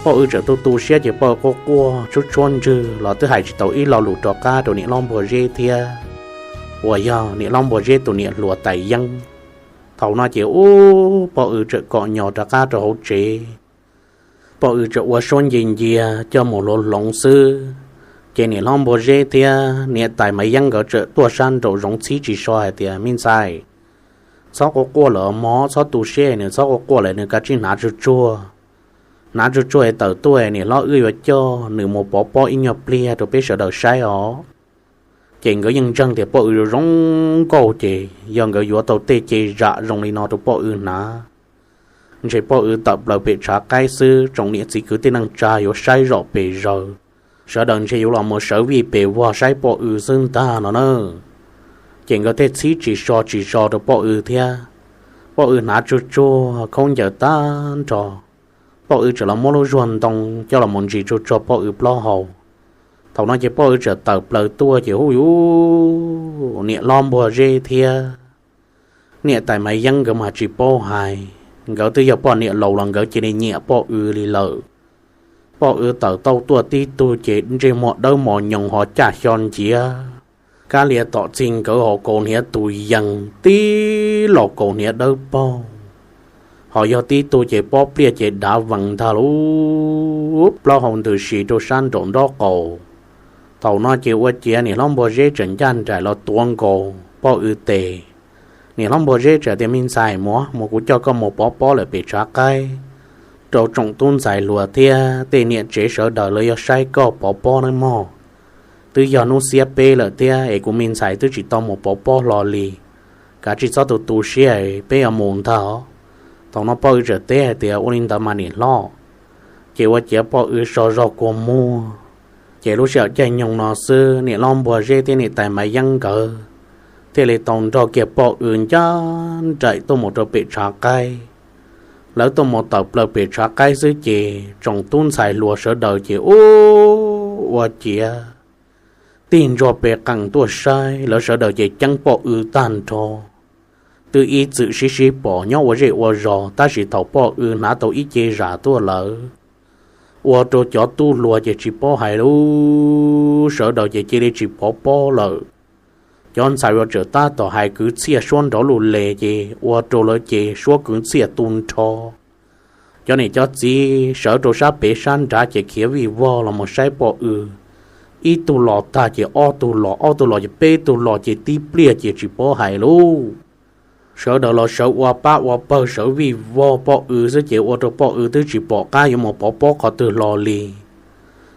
Poj w txawm tu tu siab ces poj w quaj quaj tshuab tshuab ntswg los twb hais tsis tau ib lo lus rov qab rau niam hlob Npua Zeb thiab. uas yog niam hlob Npua Zeb tus niam hluas tais yeeb. Thaum no ces ub, poj W txawm kom nyos rov qab rau hauv tsev. Poj W txawm ua suab nce ncia coj mus hloov hloov xwb, ces niam hlob Npua Zeb thiab niam tais Maiv Yeeb nkawd txawm tuaj sab nraum zoov txhib tsis so hais tias, Me ntxhais, txhob quaj quaj lawm mog, txhob tu siab, nws txhob quaj quaj lawm, nws kav tsij hnav tsuag tsuag, hnav tsuag tsuag es tawm tuaj, niam hlob wb yuav coj nws mus pov pob ib nyuag pliag rau peb sawv daws saib os. Ces nkawd yeej ntseeg tias poj W zoo nkauj ces yog nkawd yuav tau tej ce zam zoo li no rau poj W hnav, ntshe poj W tawm plaws pem tshav qaib xwb tsoom niam txiv kwv tij neej tsa yuav saib zom pes zaws, sawv daws ntshe yuav los mus sawv vij pes vog saib poj W xwb ntag no na. Ces nkawd thiaj txhib tsis so tsis so rau poj W thiab. Poj W hnav tsuag tsuag khaub ncaws tag nrho, poj W txawm los muab lub zuag ntoo coj los mus ntsis tsuag tsuag poj W plaub hau. Thaum no ces poj W txawm tawm plaws tuaj ces hu yus niam hlob Npua Zeb thiab niam tais Maiv Yeeb nkawd mas tsis paub hais, nkawd twb yog poj niam laus los nkawd cia li nyiam poj W li lawm. Poj W tawm tau tuaj tib tug ces ntsej muag dawb mos nyoos ho caj xyo nciav, kab lias tom txig nkawd ho kaus hniav tus yees tib los kaus hniav dawb paug, ho yog tib tug ces pob pliaj ces dav vees ntag lub plaub hau ntws si rau sab nraum nraub qaum. Thaum no ces ua ciav niam hlob Npua Zeb tseem ncaj nraim los tuav nkaus poj W tes. Niam hlob Npua Zeb txawm tias, Me ntxhais, mus mus kuv coj koj mus pov pob lawm pem tshav qaib rau tsoom tub ntxhais hluas thiab tej niam tsev sawv daws lawv yuav saib koj pov pob nawb mog. Twb yog hnub xiab peb lawm thiab es kuv me ntxhais twb tsis tau mus pov pob hlo li. Kav tsij txhob tu tu siab, peb yuav mus ntag. Thaum no poj W txawm teb hais tias, Ua li ntawd mas niam hlob. Ces ua ciav poj W so zog kua muag. Ces lub sij hawm caij nyoog no xwb niam hlob Npua Zeb thiab niam tais Maiv Yeeb nkawd thiaj li tau nrog kiag poj W ncaj nraim tuaj mus rau pem tshav qaib. Lawv tuaj mus tawm plaws pem tshav qaib xwb ces tsoom tub ntxhais hluas sawv daws ces ub, ua ciav tig ntsuag pes qees tuaj saib, lawv sawv daws ces ceeb poj W tag nrho. Twb ib txwm sib sib pom nyob ua zej ua zos, tab sis thaum poj W hnav tau ib ce zam tuaj lawm, ua rau cov tub hluas ces tsis paub hais lub, sawv daws ces cia li tsis pov pob lawm. Cov ntxhais uas tseem tab tom hais kwv txhiaj suab nrov luj les ces ua rau lawv ces suab kwv txhiaj tu nrho. Cov niam cov txiv sawv rau sab pem sab nrad ces khiav vij vog los mus saib poj W. Ib tug los tag ces ob tug los, ob tug los ces peb tug los ces tib pliag ces tsis paub hais lub. Sawv daws los sawv ua pab ua pawg sawv vij vog poj W xwb ces ua rau poj W twb tsis pom qab yuav mus pov pob qhov twg hlo li.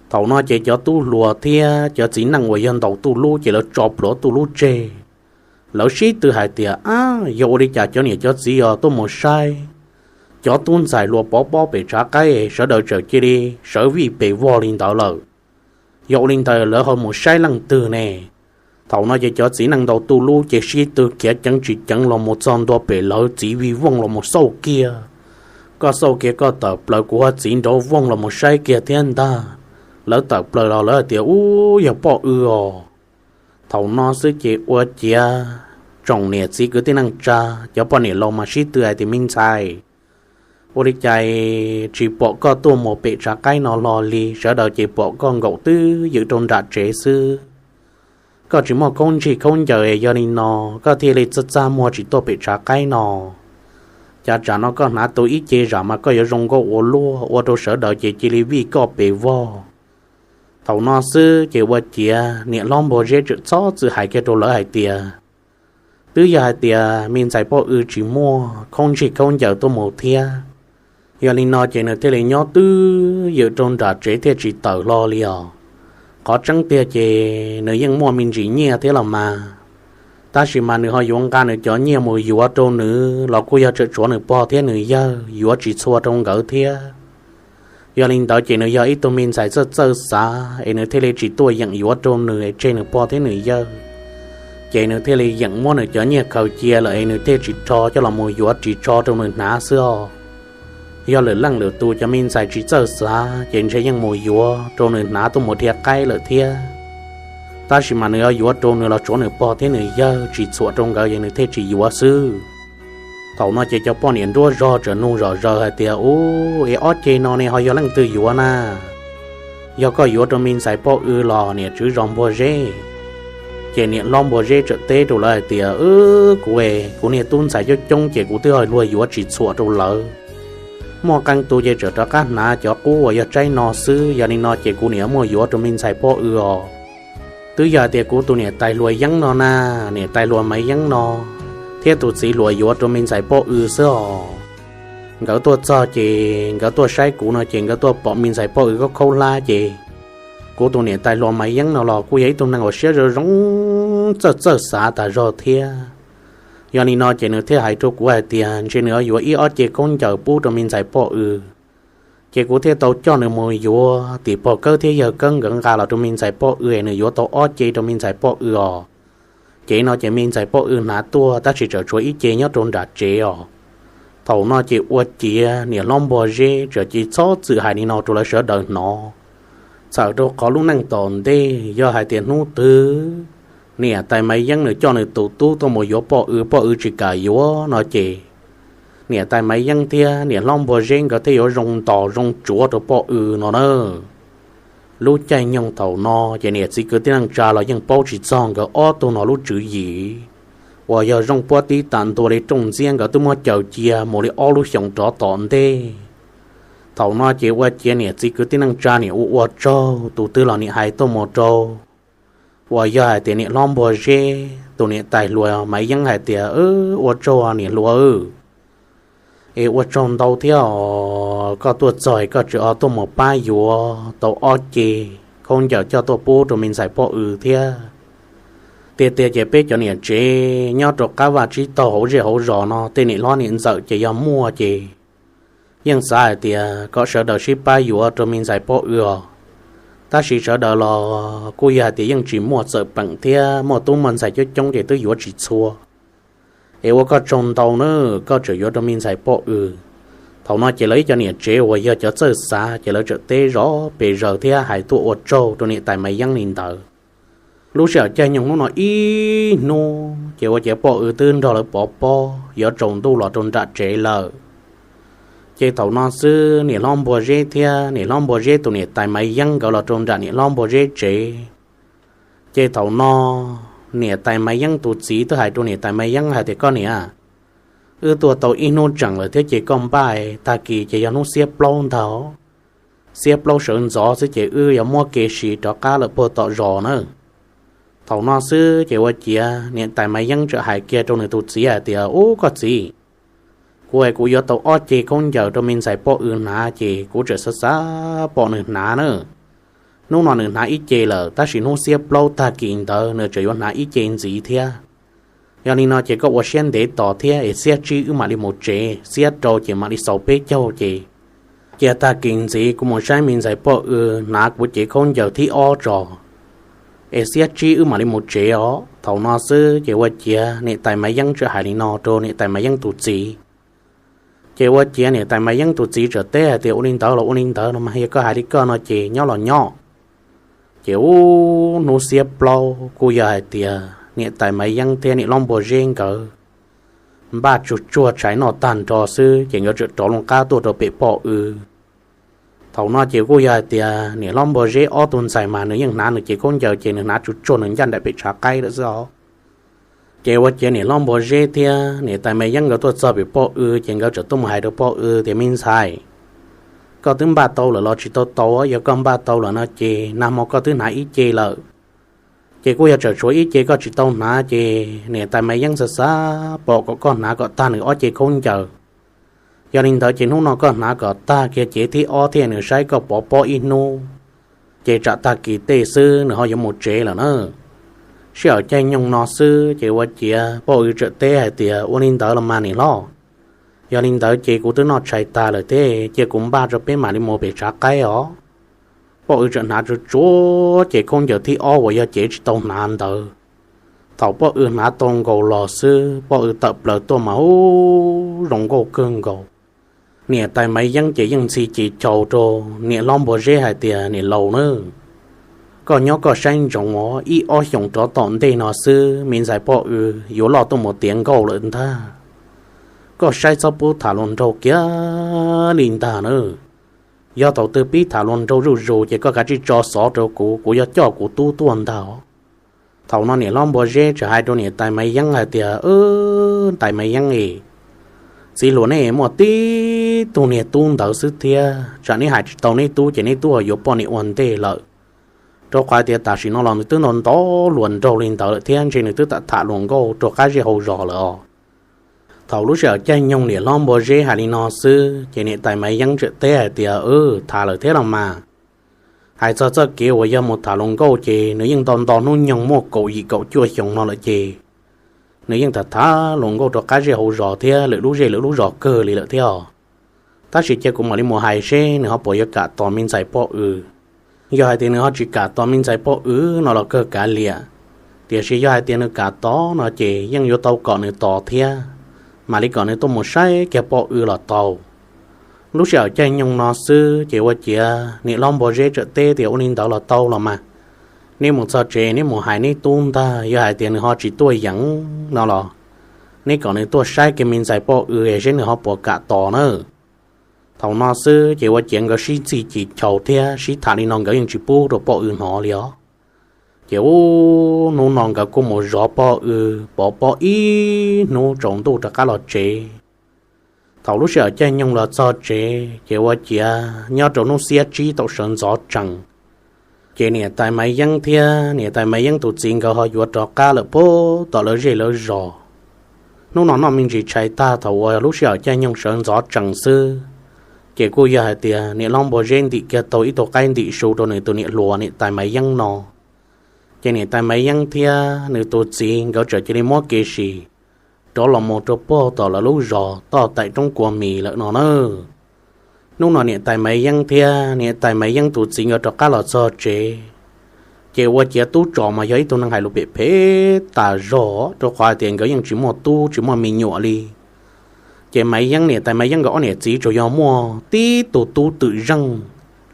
Thaum no ces cov tub hluas thiab cov txiv neej uas yog ntaus tuj lub ces lawv tso plhuav tuj lub tseg. Lawv sib tw hais tias, Ab, yog ua li cas cov niam cov txiv os tuaj mus saib cov tub ntxhais hluas pov pob pem tshav qaib, sawv daws txawm cia li sawv vij pes vog li ntawd lawm. Yog ua li ntawd lawv ho mus saib leej twg ne? Thaum no ces cov txiv neej ntaus tuj lub ces sib tw khiav ceev tsis ceev los mus txog ntua pem lawv txiv vij vooj los mus xauj kiag. Koj xauj kiag koj tawm plaws kuv ho txiv nrov vooj los mus saib kiag thiab ntag. Lawv tawm plaws los lawv hais tias, Ub, yog poj W os. Thaum no xwb ces ua ciav tsoom niam txiv kwv tij neej tsa, cov poj niam laus mas sib tw hais tias, Me ntxhais, ua li cas tsis pom koj tuaj mus pem tshav qaib no hlo li, sawv daws ces pom koj nkaum twj ywm rau nram tsev xwb. Koj tsis muaj khaub ntsig khaub ncaws, yog li no koj thiaj li txaj txaj muag tsis tuaj pem tshav qaib no. Cas tsam no koj hnav tau ib ce zam mas koj yuav zoo nkauj ua luaj, ua rau sawv daws ces cia li vij koj pes vog. Thaum no xwb ces ua ciav niam hlob Npua Zeb txawm txhob txwm hais kiag rau lawv hais tias, Twb yog hais tias me ntxhais poj W tsis muaj khaub ntsig khaub ncaws tuaj mus thiab, yog li no ces nws thiaj li nyob twj ywm rau nram tsev thiaj tsis tawm hlo li os. Qhov tseeb tiag ces nws yeej muaj me ntsis nyiaj thiab los mas, tab sis mas nws ho yuav nqa nws cov nyiaj mus yuav rau nws los kuj yog tseem tshuav nws pog thiab nws yawg, yuav tsis txhua rau nkawd thiab. Yog li ntawd ces nws yog ib tug me ntxhais txawj txawj xav es nws thiaj li tsis tuaj yeem yuav rau nws es tseg nws pog thiab nws yawg. Ces nws thiaj li yeem muab nws cov nyiaj khaws cia lawm es nws thiaj tsis rho coj los mus yuav ris tsho rau nws hnav xwb os. Yog lwm leej lwm tus cov me ntxhais tsis txawj xav ces ntshe yeej mus yuav rau nws hnav tuaj mus dhia qaib lawm thiab. Tab sis mas nws yuav yuav rau nws los tshuav nws pog thiab nws yawg, tsis txhuam rau nkawd es nws thiaj tsis yuav xwb. Thaum no ces cov poj niam nruab zog txawm nug zom zaws hais tias, Ub, es ob ce no ne ho yog leej twg yuav na? Yog koj yuav rau me ntxhais poj W los niam tswv zos Npua Zeb? Ces niam hlob Npua Zeb txawm teb rau lawv hais tias, Wb, kuv, kuv niag tub ntxhais coob coob ces kuv twb luag yuav tsis txhuam rau lawv. Muaj qee tus ces txawm rov qab hnav cov qub uas yog tsaib no xwb, yog li no ces kuv niam muaj yuav rau me ntxhais poj W os. Twb yog hais tias kuv tus niam tais hluas Yeeb no na, niam tais hluas Maiv Yeeb no, thiab tus txiv hluas yuav rau me ntxhais poj W xwb os. Nkawd tuaj txog ces nkawd tuaj saib kuv no ces nkawd tuaj pom me ntxhais poj W khaub khaub hlab ces kuv tus niam tais hluas Maiv Yeeb no los kuj yog ib tug neeg uas siab zoo zoo, txawj txawj xav tas zog thiab. Yog li no ces nws thiaj hais rau kuv hais tias ntshe nws yuav ib ob ce khaub ncaws pub rau me ntxhais poj W. Ces kuv thiaj tau coj nws mus yuav tim pog Kawb thiab yawg Kawb nkawd nqa los rau me ntxhais poj W, nws yuav tau ob ce rau me ntxhais poj W os. Ces no ces me ntxhais poj W hnav tuaj tab sis tseem tshuav ib ce nyob rau nram tsev os. Thaum no ces ua ciav niam hlob Npua Zeb txawm cia li txhob txwm hais li no rau lawv sawv daws hnov. Txhawm rau qhov lub neej tom ntej yog hais tias hnub twg niam tais Maiv Yeeb nws coj nws tus tub tuaj mus yuav poj W, poj W tsis kam yuav no ces niam tais Maiv Yeeb thiab niam hlob Npua Zeb nkawd thiaj yuav zoo ntos zoo tsuav rau poj W no na. Lub caij nyoog thaum no ces niam txiv kwv tij neej tsa los yeej paub tsis txog nkawd ob tug no lub tswv yim, uas yog Zooj Puab Tib Tam ntua li rooj ntxiab nkawd twb muab caws cia mus li ob lub xyoos rov tom ntej. Thaum no ces ua ciav niam txiv kwv tij neej tsa niam ua ua tsaug, tus twg los niam hais tuaj mus rau uas yog hais tias niam hlob Npua Zeb tus niam tais hluas Maiv Yeeb hais tias, Ua tsaug niam hluas, es ua tsaug ntau thiab os, koj tuaj txog es koj tseem ho tuaj mus pab yuav tau ob ce khaub ncaws coj tuaj pub rau me ntxhais poj W thiab. Tiag tiag ces peb cov niam tsev nyob rau qab vaj tsib taug hauv zej hauv zos no tej niam hlob niam ntxawm ces yog muaj ces yeej xav hais tias kom sawv daws sib pab yuav rau me ntxhais poj W os. Tab sis sawv daws los kuj yog hais tias yeej tsis muaj txawm peem thiab muaj tub muaj ntxhais coob coob ces twb yuav tsis txhua. Es ua koj tsaug ntau na, koj tseem yuav rau me ntxhais poj W. Thaum no ces lawv ib co niam tsev uas yog cov txawj xav ces lawv txawm teb zov pes zaws thiab hais tuaj ua tsaug rau niam tais Maiv Yeeb li ntawd. Lub sij hawm caij nyoog hnub no ib hnub ces ua ciav poj W twb nrog lawv pov pob yuav tsaus ntuj los rau nram tsev lawm. Ces thaum no xwb niam hlob Npua Zeb thiab niam hlob Npua Zeb tus niam tais Maiv Yeeb nkawd los rau nram niam hlob Npua Zeb tsev. Ces thaum no niam tais Maiv Yeeb tus txiv twb hais rau niam tais Maiv Yeeb hais tias, Koj niam, wb tuaj tau ib hnub tseem lawm thiab ces koj npaj, tag kis ces yog hnub xiab plaub ntag, xiab plaub sawv ntxov xwb ces wb yuav muab kev siv rov qab lawm puag tom zos na. Thaum no xwb ces ua ciav niam tais Maiv Yeeb txawm hais kiag rau nws tus txiv hais tias, Ub, koj txiv, kuv es kuv yuav tau ob ce khaub ncaws rau me ntxhais poj W hnav ces kuv tseem xav xav pom nws hnav na. Hnub no nws hnav ib ce lawm tab sis hnub xiab plaub tag kis ntawd nws tseem yuav hnav ib ce ntxiv thiab. Yog li no ces koj ua siab ntev tos thiab es xiab tsib wb mam li mus tsev, xiab rau ces mam li xaus peb caug ces cia tag kis ntxiv kuv mus saib me ntxhais poj W hnav kuv cev khaub ncaws thib ob tso, es xiab tsib wb mam li mus tsev os. Thaum no xwb ces ua ciav niam tais Maiv Yeeb txawm hais li no rau niam tais Maiv Yeeb tus txiv. Ces ua ciav niam tais Maiv Yeeb tus txiv txawm teb hais tias, Ua li ntawd los ua li ntawd no mas, yog koj hais li koj no ces nyob los nyob. Ces ub, hnub xiab plaub kuj yog hais tias niam tais Maiv Yeeb thiab niam hlob Npua Zeb nkawd npaj tsuag tsuag tshais noj tag nrho xwb ces nkawd txawm rov loo qab tuaj rau pem poj W. Thaum no ces kuj yog hais tias niam hlob Npua Zeb ob tug ntxhais mas nws yeej hnav nws cev khaub ncaws ces nws hnav tsuag tsuag nws ncaj nraim pem tshav qaib lawm xwb os. Ces ua ciav niam hlob Npua Zeb thiab niam tais Maiv Yeeb nkawd tuaj txog pem poj W ces nkawd txawm tuaj mus hais rau poj W tias, Me ntxhais, koj twb npaj tau lawm los tsis tau tau? Yog koj npaj tau lawm no ces nag hmo koj twb hnav ib ce lawm, ces kuj yog tseem tshuav ib ce koj tsis tau hnav ces niam tais Maiv Yeeb xav xav pom kom koj hnav kom tag nws ob ce khaub ncaws. Yog li ntawd ces hnub no koj hnav kom tag kiag cev thib ob thiab nws saib koj pov pob ib hnub, ces tsam tag kis tej xwb nws ho yuav mus tsev lawm na. Sij hawm caij nyoog no xwb ces ua ciav poj W txawm teb hais tias, Ua li ntawd los mas niam hlob, yog li ntawd ces kuv twb noj tshais tag lawm thiab, cia kuv npaj tso peb mam li mus pem tshav qaib os. Poj W txawm hnav tsuag tsuag cev khaub ncaws thib ob uas yog cev tsis tau hnav ntawd. Thaum poj W hnav tau nkaus los xwb poj W tawm plaws tuaj mas ub, zoo nkauj kawg nkaus. Niam tais Maiv Yeeb ces yeej ntxhi ces chaus rau niam hlob Npua Zeb hais tias, Niam laus na, koj nyob koj saib ntsoov os, ib ob xyoos rov tom ntej no xwb me ntxhais poj W yuav loj tuaj mus tiav nkauj lawm ntag. Koj saib txhob pub tham hluas nraug kiag li ntag na. Yog thaum twg pib tham hluas nraug zuj zus ces koj kav tsij tso xov rau kuv, kuv yuav coj kuv tub tuaj ntag. Thaum no niam hlob Npua Zeb txawm hais rau niam tais Maiv Yeeb hais tias, Wb, tais Maiv Yeeb es, txiv hluas neb muaj tib tug niag tub ntawd xwb thiab, tsam neb hais tsis tau neb tub ces neb tub ho yuav poj niam ua ntej lawm. Rau qhov tias tam sim no los nws twb nto ntau hluas nraug li ntawd lawm thiab ntshe nws twb tham tham hluas nkauj rau qab zej hauv zos lawm os. Thaum lub sij hawm caij nyoog niam hlob Npua Zeb hais li no xwb ces niam tais Maiv Yeeb txawm teb hais tias, Wb, tham lawm thiab los mas. Hais txog txoj kev uas yog mus tham hluas nkauj ces nws yeej nto nto hnub nyoog muaj kaum yim kaum cuaj xyoo no lawm ces nws yeej tham tham hluas nkauj rau qab zej hauv zos thiab lwm lub zej lwm lub zos kawg li lawm thiab. Tab sis cia kuv mam li mus hais seb nws ho puas yuav kam tos me ntxhais poj w. Yog hais tias nws ho tsis kam tos me ntxhais poj w no los kawg kav liam, tiam sis yog hais tias nws kam tos no ces yeej yuav tau kom nws tos thiab, mam li kom nws tuaj mus saib kiag poj w los tau. Lub sij hawm caij nyoog no xwb ces ua ciav niam hlob Npua Zeb txawm teb tias, Ua li ntawd los tau los mas. Neb mus txog tsev neb mus hais neb tub ntag, yog hais tias nws ho tsis tuaj yeem no los neb kom nws tuaj saib kiag me ntxhais poj w seb nws ho puas kam tos na. Thaum no xwb ces ua ciav nkawd sib ntxhi cim chaus thiab sib tham li no nkawd yeej tsis pub rau poj w hnov li os. Ces ub, hnub no nkawd kuj mus zov poj w, pov pob ib hnub tsaus ntuj rov qab los tsev. Thaum lub sij hawm caij nyoog los txog tsev ces ua ciav nyob rau hnub xiab tsib thaum sawv ntxov tsees, ces niam tais Maiv Yeeb thiab niam tais Maiv Yeeb tus txiv nkawd ho yuav rov qab lawm puag tom lawv zej lawv zos. Hnub no noj me ntsis tshais tag thaum uas lub sij hawm caij nyoog sawv ntxov tsees xwb, ces kuj yog hais tias niam hlob Npua Zeb ntim kiag tau ib tug qaib ntim su rau nws tus niam hluas niam tais Maiv Yeeb no. Ces niam tais Maiv Yeeb thiab nws tus txiv nkawd txawm cia li muab kev sim rov los mus rau puag tom lawv lub zos toj taim roob kua mis lawm no na. Hnub no niam tais Maiv Yeeb thiab niam tais Maiv Yeeb tus txiv nkawd rov qab los txog tsev, ces ua ciav Tub Tsos mas yog ib tug neeg hais lus phem phem tas zog rau qhov hais tias nkawd yeej tsis muaj tub tsis muaj me nyuam li. Ces Maiv Yeeb niam tais Maiv Yeeb nkawd ob niam txiv tsuas yog muaj tib tug tub twm zeej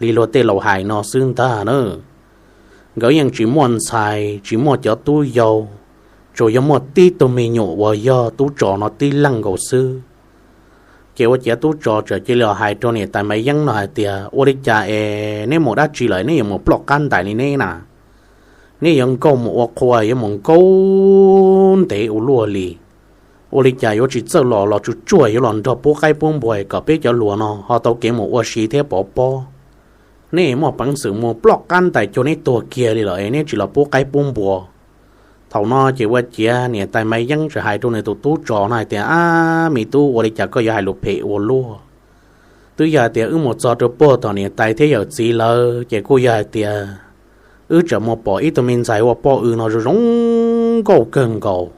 li luag tej laus hais no xwb ntag na. Nkawd yeej tsis muaj ntxhais tsis muaj cov tub yau, tsuas yog muaj tib tug me nyuam uas yog Tub Tsos no tib leeg nkaus xwb. Ces ua ciav Tub Tsos txawm cia li hais rau niam tais Maiv Yeeb no hais tias, Ua li cas es neb mus dab tsi lawm neb yuav mus ploj qab ntais li neb na? Neb yuav nkauj mus ua qhua yuav mus nkauj ntev ua luaj li. Ua li cas yuav tsis txawj los los tsuj tsuag yuav los nrog pub qaib pub npua kom peb cov hluas no ho tau kev mus ua si thiab pov pob? Neb muaj peev xwm mus ploj qab ntais cuag neb tuag kiag li lawm es neb tsis los pub qaib pub npua. Thaum no ces ua ciav niam tais Maiv Yeeb txawm hais rau nws tus Tub Tsos no hais tias, Ab, me tub, ua li cas koj yuav hais lus phem ua luaj? Twb yog hais tias wb mus txog rau puag tom niam tais thiab yawm txiv lawv ces kuj yog hais tias wb txawm mus pom ib tug me ntxhais ua poj w no zoo zoo nkauj kawg nkaus.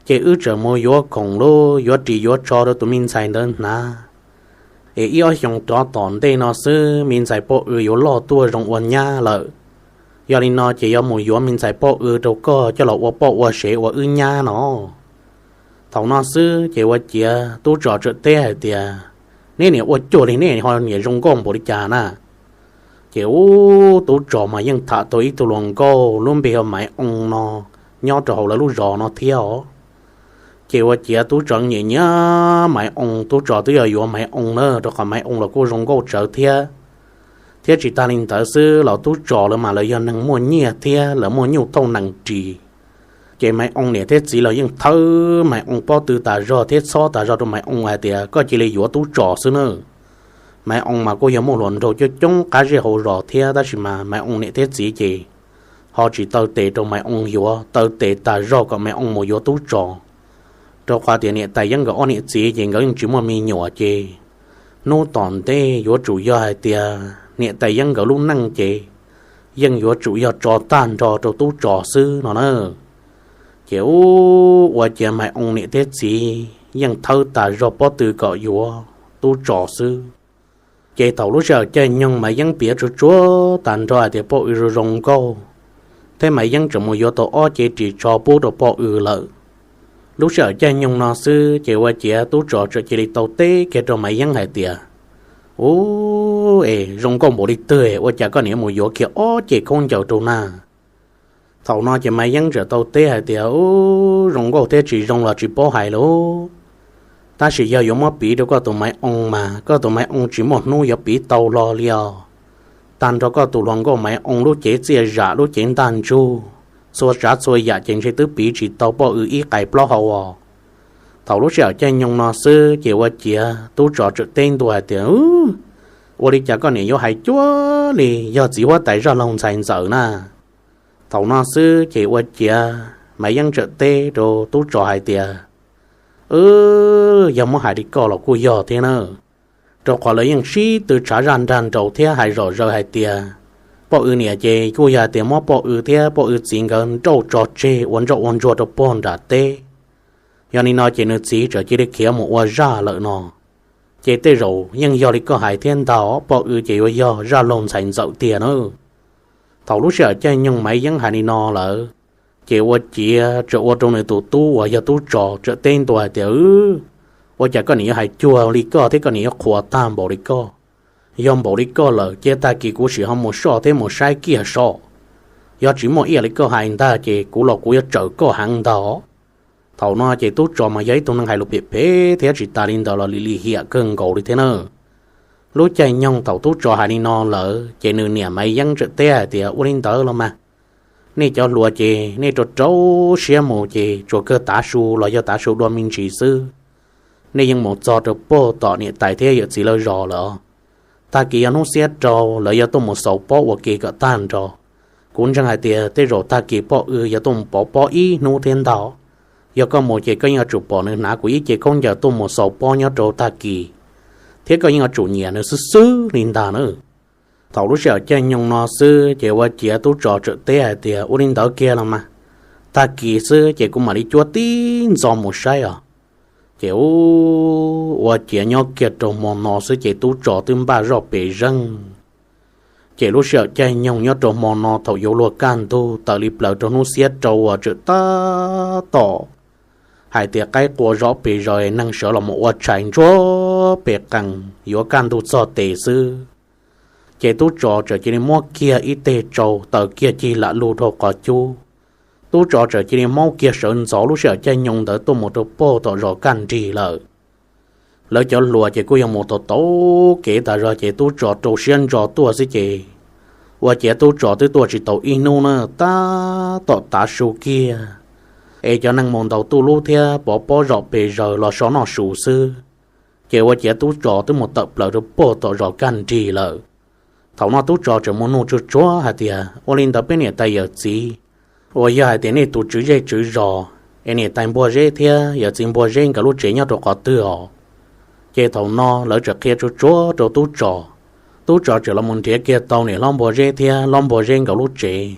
Ces wb txawm mus yuav khoom lub yuav ris yuav tsho rau tus me ntxhais ntawd hnav, es ib ob xyoos rov tom ntej no xwb me ntxhais poj w yuav loj tuaj zoo ua nyab lawm. Yog li no ces yuav mus yuav me ntxhais poj w rau koj coj los ua poj ua sev ua wb nyab no. Thaum no xwb ces ua ciav Tub Tsos txawm teb hais tias, Neb niam ua cuag li neb ho niam zoo nkauj npaum li cas na? Ces ub, Tub Tsos mas yeej tham tau ib tug hluas nkauj lub npe hu ua Maiv Oo no, nyob rau hauv lawv lub zos no thiab os. Ces ua ciav Tub Tsos nyiam nyiam Maiv Oo, Tub Tsos twb yog yuav Maiv Oo na, rau qhov Maiv Oo los kuj zoo nkauj tsawv thiab. Thiab tsis tas li ntawd xwb los Tub Tsos lawv mas lawv yog neeg muaj nyiaj thiab lawv muaj nyuj tauj nees ris. Ces Maiv Oo niam thiab txiv los yeej thawb Maiv Oo pob tw tas zog thiab txhob tas zog rau Maiv Oo hais tias, Koj cia li yuav Tub Tsos xwb na. Maiv Oo mas kuj yog muaj hluas nraug coob coob qab zej hauv zos thiab, tab sis mas Maiv Oo niam thiab txiv ces ho tsis taw tes rau Maiv Oo yuav, taw tes tas zog kom Maiv Oo mus yuav Tub Tsos. Rau qhov tias niam tais Yeeb nkawd ob niam txiv ces nkawd yeej tsis muaj me nyuam ces hnub tom ntej yuav tsum yog hais tias niam tais Yeeb nkawd lub neej ces yeej yuav tsum yog tso tag nrho rau Tub Tsos xwb no na. Ces ub, ua ciav Maiv Oo niam thiab txiv yeej thawb tas zog pob tw kom yuav Tub Tsos xwb. Ces thaum lub sij hawm caij nyoog Maiv Yeeb piav tsuag tsuag tas nrho hais tias poj w zoo zoo nkauj, thiab Maiv Yeeb tseem mus yuav tau ob cev ris tsho pub rau poj w lawm. Lub sij hawm caij nyoog no xwb ces ua ciav Tub Tsos txawm cia li tau teb kiag rau Maiv Yeeb hais tias, Ub, es zoo nkauj npaum li twg ua cas koj niam mus yuav kiag ob cev khaub ncaws rau na? Thaum no ces Maiv Yeeb txawm tau teb hais tias, Ub, zoo nkauj thiab tsis zoo los tsis paub hais lauj. Tab sis yog yuav muab piv rau koj tus Maiv Oo mas koj tus Maiv Oo tsis muaj hnub yuav piv tau hlo li os. Tag nrho koj tus hluas nkauj Maiv Oo lub cev txiaj zam lub cev ntaj ntsug, txhua tsav txhua yam ces ntshe twb piv tsis tau poj W ib qais plaub hau os. Thaum lub sij hawm caij nyoog no xwb ces ua ciav tub tsov txawm teb ntua hais tias, Ua li cas koj niam yuav hais cuag li yog txiv huab tais zaj laug ntxhais ntxawm na? Thaum no xwb ces ua ciav Maiv Yeeb txawm teb rau tub tsov hais tias, Yog muab hais li koj los kuj yog thiab na, rau qhov lawv yeej sib tw tshav zaj nrag nraus thiab hais zom zaws hais tias poj W niam ces kuj yog hais tias muab poj W thiab poj W txiv nkawd nrauj tso tseg ua ntsoj ua ntsuag rau puag nram teb. Yog li no ces nws txiv txawm cia li khiav mus ua zaj lawm no. Ces tej zaum yeej yog li koj hais thiab ntag, poj W ces yuav yog zaj laug ntxhais ntxawm tiag na. Thaum lub sij hawm caij nyoog Maiv Yeeb hais li no lawm, ces ua ciav txawm ua rau nws tus tub uas yog tub tsov txawm teb ntua hais tias, Ua cas koj niam yuav hais cuag li koj thiab koj niam yuav qhuas tag npaum li koj? Yog npaum li koj lawm ces tag kis kuv sim ho mus soj thiab mus saib kiag soj. Yog tsis muaj ib yam li koj hais ntag ces kuv los kuv yuav tsawm koj heev ntag. Thaum no ces tub tsov mas yog ib tug neeg hais lus phem phem thiab tsis tas li ntawd los lim lim hiam kawg nkaus li thiab na. Lub caij nyoog thaum tub tsov hais li no lawm ces nws niam Maiv Yeeb txawm teb hais tias, Ua li ntawd los mas, nej cov hluas ces nej rau rau siab mus ces tsuas kawg tav su los yog tav su dua me ntsis xwb, nej yeej mus txog rau puag tom niam tais thiab yawm txiv lawv zos lawm. Tag kis yog hnub xiab rau lawv yuav tuaj mus xaus pob ua ke kom tag nrho. Kuv ntseeg hais tias tej zaum tag kis poj W yuav tuaj mus pov pob ib hnub thiab ntag. Yog koj mus ces koj yeej yuav tsum pom nws hnav kuv ib ce khaub ncaws tuaj mus xaus pob nyob rau tag kis, thiab koj yeej yuav tsum nyiam nws xwb xwb li ntag na. Thaum lub sij hawm caij nyoog no xwb ces ua ciav tub tsov txawm teb hais tias, Ua li ntawd kiag los mas, tag kis xwb ces kuv mam li cuab tib ntxov mus saib os. Ces ua ciav nyob kiag rau hmo no xwb ces tub tsov twb npaj zoj pes zeeg. Ces lub sij hawm caij nyoog nyob rau hmo no thaum yuav luag kaj ntug tawm li plaws rau hnub xiab rau uas txawm tab tom hais tias qaib qua zov pes zaws neeg sawv los mus ua tshais ntsuag pes qees yuav kaj ntug txog tes xwb, ces tub tsov txawm cia li muab kiag ib teg tsau taws kiag cig lam lug dhau qhov cub. Tub tsov txawm cia li maub kiag sawv ntxov lub sij hawm caij nyoog ntawd tuaj mus rau puag tom zos kaj nrig lawm. Lawv cov hluas ces kuj yog mus tau tau kev tas zog ces tub tsov rau siab ntso tuaj xwb ces ua ciav tub tsov twb tuaj tsis tau ib hnub na, tab tom tav su kiag es cov neeg mus ntaus tuj lub thiab pov pob zom pes zaws los so noj su xwb, ces ua ciav tub tsov twb mus tawm plaws rau puag tom zos kaj nrig lawm. Thaum no tub tsov tseem mus nug tsuag tsuag hais tias, Ua li ntawd peb niam tais yawm txiv uas yog hais tias nej tus tswv zej tswv zos es niam tais Npua Zeb thiab yawm txiv Npua Zeb nkawd lub tsev nyob rau qhov twg os? Ces thaum no lawv tseem qhia tsuag tsuag rau tub tsov. Tub tsov tseem los mus nrhiav kiag tau niam hlob Npua Zeb thiab hlob Npua Zeb nkawd lub tsev.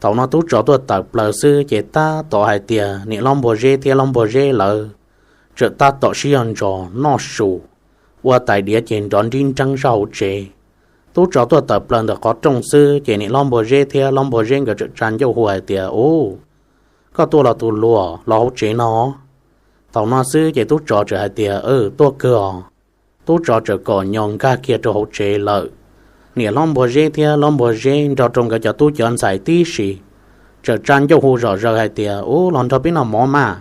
Thaum no tub tsov tuaj tawm plaws xwb ces tab tom hais tias niam hlob Npua Zeb thiab hlob Npua Zeb lawv tseem tab tom sib yog ntsos noj su, ua tais diav ces nrov nrib nreeb sab hauv tsev. Tub tsov tuaj tawm plaws ntawm qhov rooj xwb ces niam hlob Npua Zeb thiab hlob Npua Zeb nkawd tseem tsa ncauj hu hais tias, Ub, koj tuaj los tus hluas, los hauv tsev no. Thaum no xwb ces tub tsov tseem hais tias, Tuaj kawg os. Tub tsov tseem kom nyos nkag kiag rau hauv tsev lawm. Niam hlob Npua Zeb thiab hlob Npua Zeb nrog rau nkawd cov tub cov ntxhais tib si tseem tsa ncauj hu zom zaws hais tias, Ub, los nrog peb noj mov mas.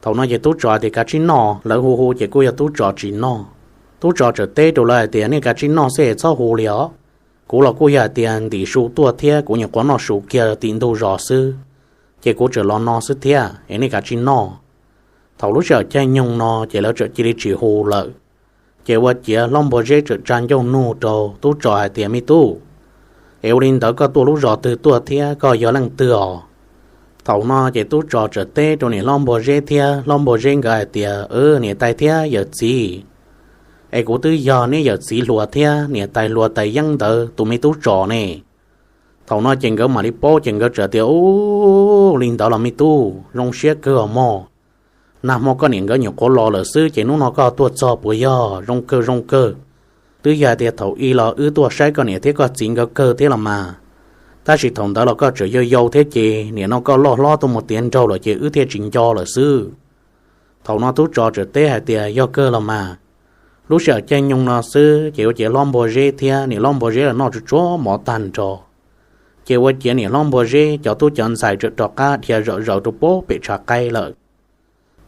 Thaum no ces tub tsov hais tias, Kav tsij noj. Lawv hu hu ces kuj yog tub tsov tsis noj. Tub tsov tseem teb rau lawv hais tias, Nej kav tsij noj xwb es txhob hu li os. Kuv los kuj yog hais tias ntim su tuaj thiab kuv nyuam qhuav noj su kiag tim ntug zos xwb, ces kuv tseem los no xwb thiab es nej kav tsij noj. Thaum lub sij hawm caij nyoog no ces lawv tseem cia li tsis hu lawm. Ces ua ciav hlob Npua Zeb tseem tsa ncauj nug rau tub tsov hais tias, Me tub, es ua li ntawd koj tuaj lub zos twg tuaj thiab koj yog leej twg os? Thaum no ces tub tsov tseem teb rau niam hlob Npua Zeb thiab hlob Npua Zeb nkawd hais tias, Niam tais thiab yawm txiv, es kuv twb yog neb yawm txiv hluas thiab niam tais hluas tais yeeb ntawd tus me tub tsov ne. Thaum no ces nkawd mam li paub ces nkawd txawm tias, Ub, li ntawd los me tub, zoo siab kawg os mog. Nag hmo koj niam nkawd nyuam qhuav los lawm xwb ces hnub no koj tuaj txog puas yog? Zoo kawg zoo kawg. Twb yog hais tias thaum ub los wb tuaj saib koj niam thiab koj txiv nkawd kawg thiab los mas, tab sis thaum ntawd los koj tseem yau yau thiab ces nim no koj loj hlob tuaj mus tiav nraug lawm ces wb thiaj tsis nco lawm xwb. Thaum no tub tsov tseem teb hais tias, Yog kawg los mas. Lub sij hawm caij nyoog no xwb ces ua ciav hlob Npua Zeb thiab niam hlob Npua Zeb los noj tsuag tsuag mov tag nrho, ces ua ciav niam hlob Npua Zeb cov tub cov ntxhais tseem rov qab dhia zom zaws rau puag pem tshav qaib lawm.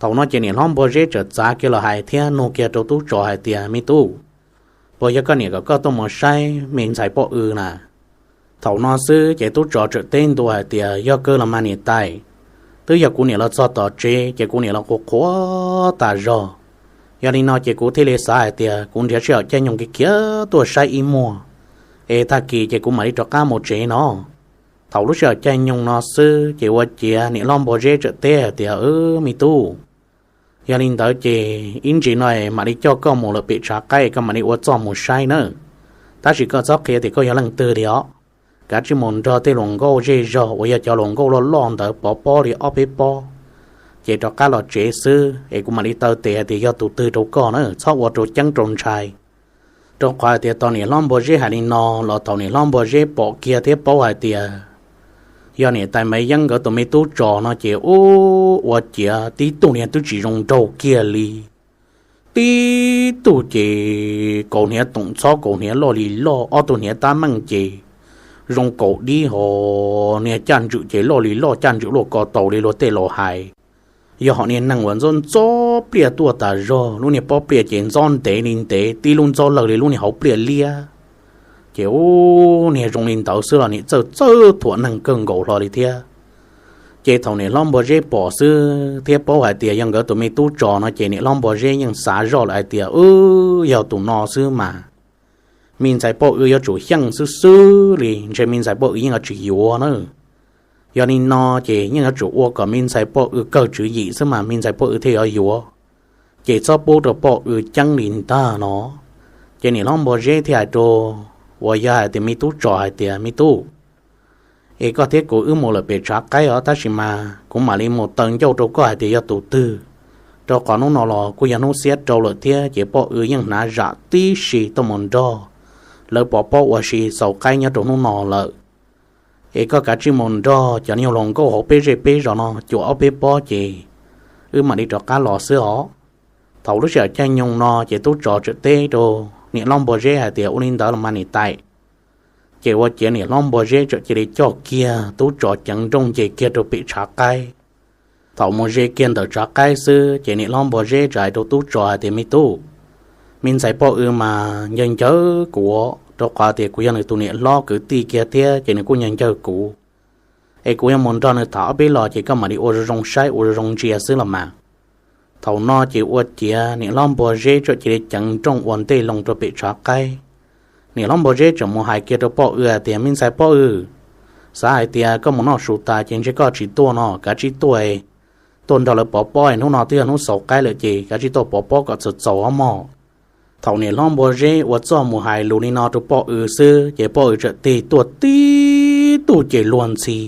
Thaum no ces niam hlob Npua Zeb tseem txav kiag los hais thiab nug kiag rau tub tsov hais tias, Me tub, puas yog koj niam kom koj tuaj mus saib me ntxhais poj W na? Thaum no xwb ces tub tsov txawm teb ntua hais tias, Yog kawg los mas niam tais, twb yog kuv niam los txog tom tsev ces kuv niam los qhuav qhuav tas zog. Yog li no ces kuv thiaj li xav hais tias kuv nrhiav sij hawm caij nyoog khiav tuaj saib ib muag, es tag kis ces kuv mam li rov qab mus tsev no. Thaum lub sij hawm caij nyoog no xwb ces ua ciav niam hlob Npua Zeb txawm teb hais tias, Me tub, yog li ntawd ces ib ntsis no mam li coj koj mus lawm pem tshav qaib, koj mam li ua txuj mus saib nawb. Tab sis koj txhob qhia tias koj yog leej twg li os. Kav tsij mus nrog tej hluas nkauj zej zog uas yog cov hluas nkauj loj loj ntawd pov pob li ob peb pob, ces rov qab los tsev xwb es kuv mam li taw tes hais tias yog tus twg rau koj na, txhob ua rau ceeb rau ntshai. Rau qhov hais tias thaum niam hlob Npua Zeb hais li no los thaum niam hlob Npua Zeb pom kiag thiab paub hais tias yog niam tais Maiv Yeeb nkawd tus me tub tsov no ces ub, ua ciav tib tug niag twb tsis zoo nraug kiag li. Tib tug ces kaus hniav toom txhob kaus hniav loj li loj, ob tug hniav tab meeg ces zoo kaus dib ho, niag caj ntswm ces loj li loj, caj ntswm luaj ko taus li luag tej laus hais. Yog hom niag neeg uas ntxob ntxob pliaj tuaj tas zog, lub niag pob pliaj ces ntxob ntev li ntev, tib lub ntxob lawg li lub niag hauv pliaj liab. Ces ub, niag zoo li ntawd xwb los nim txawj txawj thuam neeg kawg nkaus hlo li thiab. Ces thaum niam hlob Npua Zeb pom xwb thiab paub hais tias yog nkawd tus me tub tsov no ces niam hlob Npua Zeb yeej xav zoj lawm hais tias, Wb, yog tus no xwb mas me ntxhais Poj Ws yuav tsum xyeej xwb xwb li, ntshe me ntxhais Poj Ws yeej yuav tsis yuav na. Yog li no ces yeej yuav tsum ua kom me ntxhais Poj Ws kawg tswv yim xwb mas me ntxhais Poj Ws thiaj yuav yuav. Ces txhob pub rau Poj Ws ceeb li ntag no. Ces niam hlob Npua Zeb thiaj hais rau uas yog hais tias me tub tsov hais tias, Me tub, es koj thiab kuv wb mus lawm pem tshav qaib os, tab sis mas kuv mam li mus taw ncauj rau koj hais tias yog tus twg, rau qhov hnub no los kuj yog hnub xiab rau lawm thiab ces Poj Ws yeej hnav zam tib si tuaj mus nrog lawv pov pob ua si xaus qaib nyob rau hnub no lawm. Es koj kav tsij mus nrog cov nyuag hluas nkauj hauv peb zej peb zos no cuam ob peb pob ces wb mam li rov qab los xwb os. Thaum lub sij hawm caij nyoog no ces tub tsov txawm teb rau niam hlob Npua Zeb hais tias, Ua li ntawd los mas niam tais. Ces ua ciav niam hlob Npua Zeb txawm cia li coj kiag tub tsov ceev nrooj nce kiag rau pem tshav qaib. Thaum mus ze kiag ntawm tshav qaib xwb ces niam hlob Npua Zeb txawm hais rau tub tsov hais tias, Me tub, me ntxhais Poj Ws mas ncawg ncawg kuv, rau qhov tias kuv yog nws tus niam hlob kwv tij kiag thiab ces nws kuj ncawg ncawg kuv. Es kuv yuav mus nrog nws tham ob peb los ces koj mam li ua zoo zoo saib ua zoo zoo ntsia xwb los mas. Thaum no ces ua ciav niam hlob Npua Zeb txawm cia li ceev nrooj ua ntej loo rau pem tshav qaib. Niam hlob Npua Zeb txawm mus hais kiag rau Poj Ws hais tias, Me ntxhais Poj Ws, xav hais tias koj mus noj su tas ces ntshe koj tsis tuaj no, kav tsij tuaj, tuaj nrog lawv pov pob, hnub no twb yog hnub xaus qaib lawm ces kav tsij tuaj pov pob kom txaus txaus ob mog. Thaum niam hlob Npua Zeb ua txuj mus hais lus li no rau Poj Ws xwb ces Poj Ws txawm tig tuaj tib tug ces luag ntxhi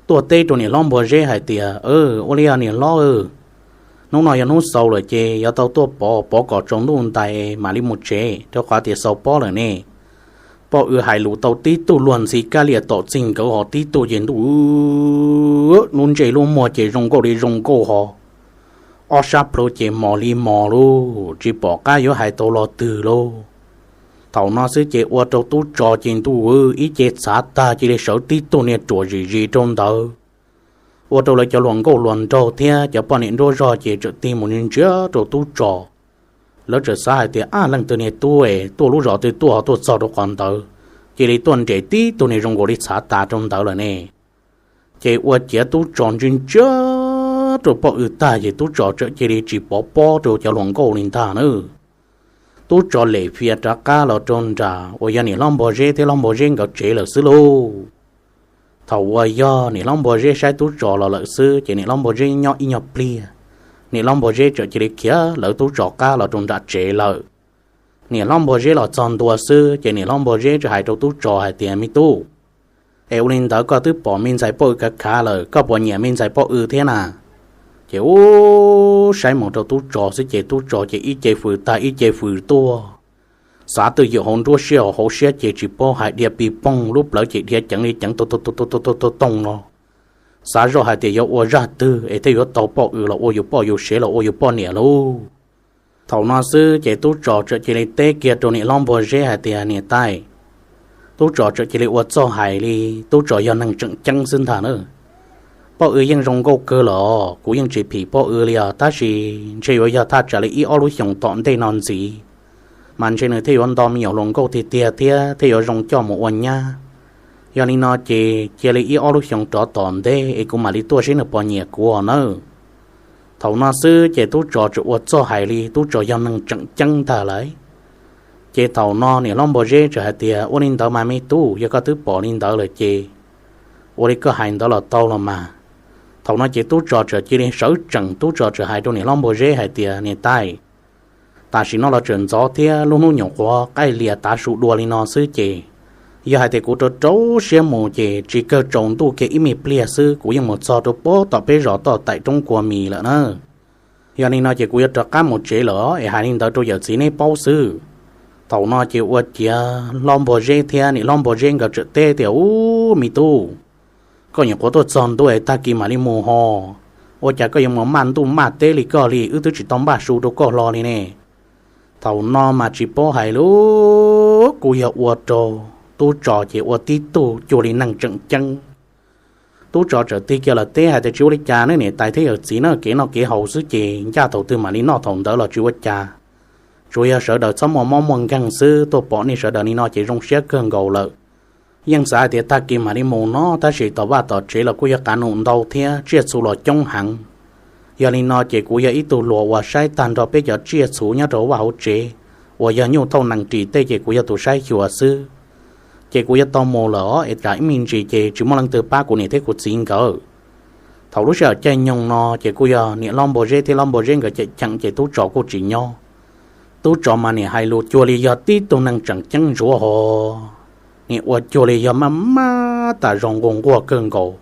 tuaj teb rau niam hlob Npua Zeb hais tias, Ua li os niam hlob, hnub no yog hnub xaus lawm ces yuav tau tuaj pov, pov kom tsaus ntuj ntais mam li mus tsev rau qhov tias xaus pob lawm ne. Poj Ws hais lus tau tib tug luag ntxhi kab lias tom txig nkawd ho tib tug ces ntuj, lub ntsej lub muag ces zoo nkauj li zoo nkauj ho, ob sab plhu ces mos li mos lauj, tsis pom qab yuav hais tau lo twg lauj. Thaum no xwb ces ua rau tub tsov ces ntuj, ib ce txhav tag cia li sawv tib tug niag ruam zim zis rau ntawd. Ua rau lawv cov hluas nkauj hluas nraug thiab cov poj niam nruab zog ces txawm tig mus ntsia rau tub tsov. Lawv txawm xav hais tias, Ab, leej twg niag tub es tuaj lub zos twg tuaj ho tuaj txog rau qhov ntawd, cia li tuaj nres tib tug niag zoo nkaus li txhav tas rau ntawd lawm ne. Ces ua ciav tub tsov ntsia ntsia rau Poj Ws tag ces tub tsov txawm cia li tsis pov pob rau cov hluas nkauj li ntag na. Tub tsov lem fias rov qab los rau nram uas yog niam hlob Npua Zeb thiab hlob Npua Zeb nkawd tsev lawm xwb lauj. Thaum uas yog niam hlob Npua Zeb saib tub tsov los lawm xwb ces niam hlob Npua Zeb nyob ib nyuag pliag, niam hlob Npua Zeb txawm cia li khiav lawv tub tsov qab los rau nram tsev lawm. Niam hlob Npua Zeb los txog ntua xwb ces niam hlob Npua Zeb txawm hais rau tub tsov hais tias, Me tub, es ua li ntawd koj twb pom me ntxhais Poj Ws kav khav lawm, koj puas nyiam me ntxhais Poj Ws thiab na? Ces ub, saib mus rau tub tsov xwb ces tub tsov ces ib ce fws tag ib ce fws tuaj. Xav twj ywm hauv nruab siab hauv siab ces tsis paub hais, dhia pis poog, lub plawv ces dhia ceev li ceev, toog toog toog no. Xav zoj hais tias yuav ua zaj twg es thiaj yuav tau Poj Ws los ua yus poj yus sev los ua yus poj niam lauj. Thaum no xwb ces tub tsov txawm cia li teb kiag rau niam hlob Npua Zeb hais tias, Niam tais, tub tsov txawm cia li ua txuj hais li, tub tsov yog neeg tseem ceeb xwb ntag na. Poj Ws yeej zoo nkauj kawg los kuv yeej tsis phim Poj Ws li os, tab sis ntshe yuav yog thaj tsam li ib ob lub xyoos tom ntej no ntxiv, mas ntshe nws thiaj yuav nto me nyuam hluas nkauj tiag tiag thiab thiaj yuav zoo coj mus ua nyab. Yog li no ces cia li ib ob lub xyoo rov tom ntej es kuv mam li tuaj seb nws puas nyiam kuv nawb. Thaum no xwb ces tub tsov txawm ua txuj hais li tub tsov yog neeg tseem ceeb ntag lauj. Ces thaum no niam hlob Npua Zeb txawm hais tias, Ua li ntawd mas me tub, yog koj twb pom li ntawd lawm ces ua li koj hais ntawd los tau los mas. Thaum no ces tub tsov txawm cia li sawv tsees, tub tsov txawm hais rau niam hlob Npua Zeb hais tias, Niam tais, tam sim no los tseem ntxov thiab lub hnub nyuam qhuav qaij lias tav su dua li no xwb ces yog hais tias kuv rau rau siab mus ces tsis kawg tsaus ntuj kiag ib me pliag xwb kuv yeej mus txog rau pem tom peb zos toj taim roob kua mis lawm na. Yog li no ces kuv yuav rov qab mus tsev lawm es hais li ntawd rau yawm txiv neb paub xwb. Thaum no ces ua ciav hlob Npua Zeb thiab niam hlob Npua Zeb nkawd txawm teb tias, Ub, me tub, koj nyuam qhuav tuaj txog ntua es tag kis mam li mus ho. Ua cas koj yuav mus maj ntuj maj teb li koj li, wb twb tsis tau npaj su rau koj hlo li ne? Thaum no mas tsis paub hais lub, kuj yog ua rau tub tsov ces ua tib tug cuag li neeg tseem ceeb. Tub tsov txawm tig kiag los teb hais tias, Tsis ua li cas ne niam tais thiab yawm txiv na, kev noj kev haus xwb ces ncaj thaum twg mam li noj thaum ntawd los tsis ua cas. Tsuas yog sawv daws txhob muaj mob muaj nkeeg xwb, tuaj pom nej sawv daws li no ces zoo siab kawg nkaus lawm. Yeej xav hais tias tag kis mam li mus no tab sis tom vaj tom tsev los kuj yog qav num ntau thiab tsiaj txhu los coob heev. Yog li no ces kuv yog ib tug hluas uas saib tag nrho peb cov tsiaj txhu nyob rau vaj hauv tsev, uas yog nyuj thauj nees ris tej ces kuv yog tus saib xyuas xwb. Ces kuv yuav tau mus lawm es tsam ib me ntsis ces tsis muaj leej twg pab kuv niam thiab kuv txiv nkawd. Thaum lub sij hawm caij nyoog no ces kuj yog niam hlob Npua Zeb thiab hlob Npua Zeb nkawd cheem cheem ces tub tsov kuj tsis nyob. Tub tsov mas niam hais lus cuag li yog tib tug neeg tseem ceeb ntsuav ho, niam ua cuag li yog maj maj tas zog nquag nquag kawg nkaus.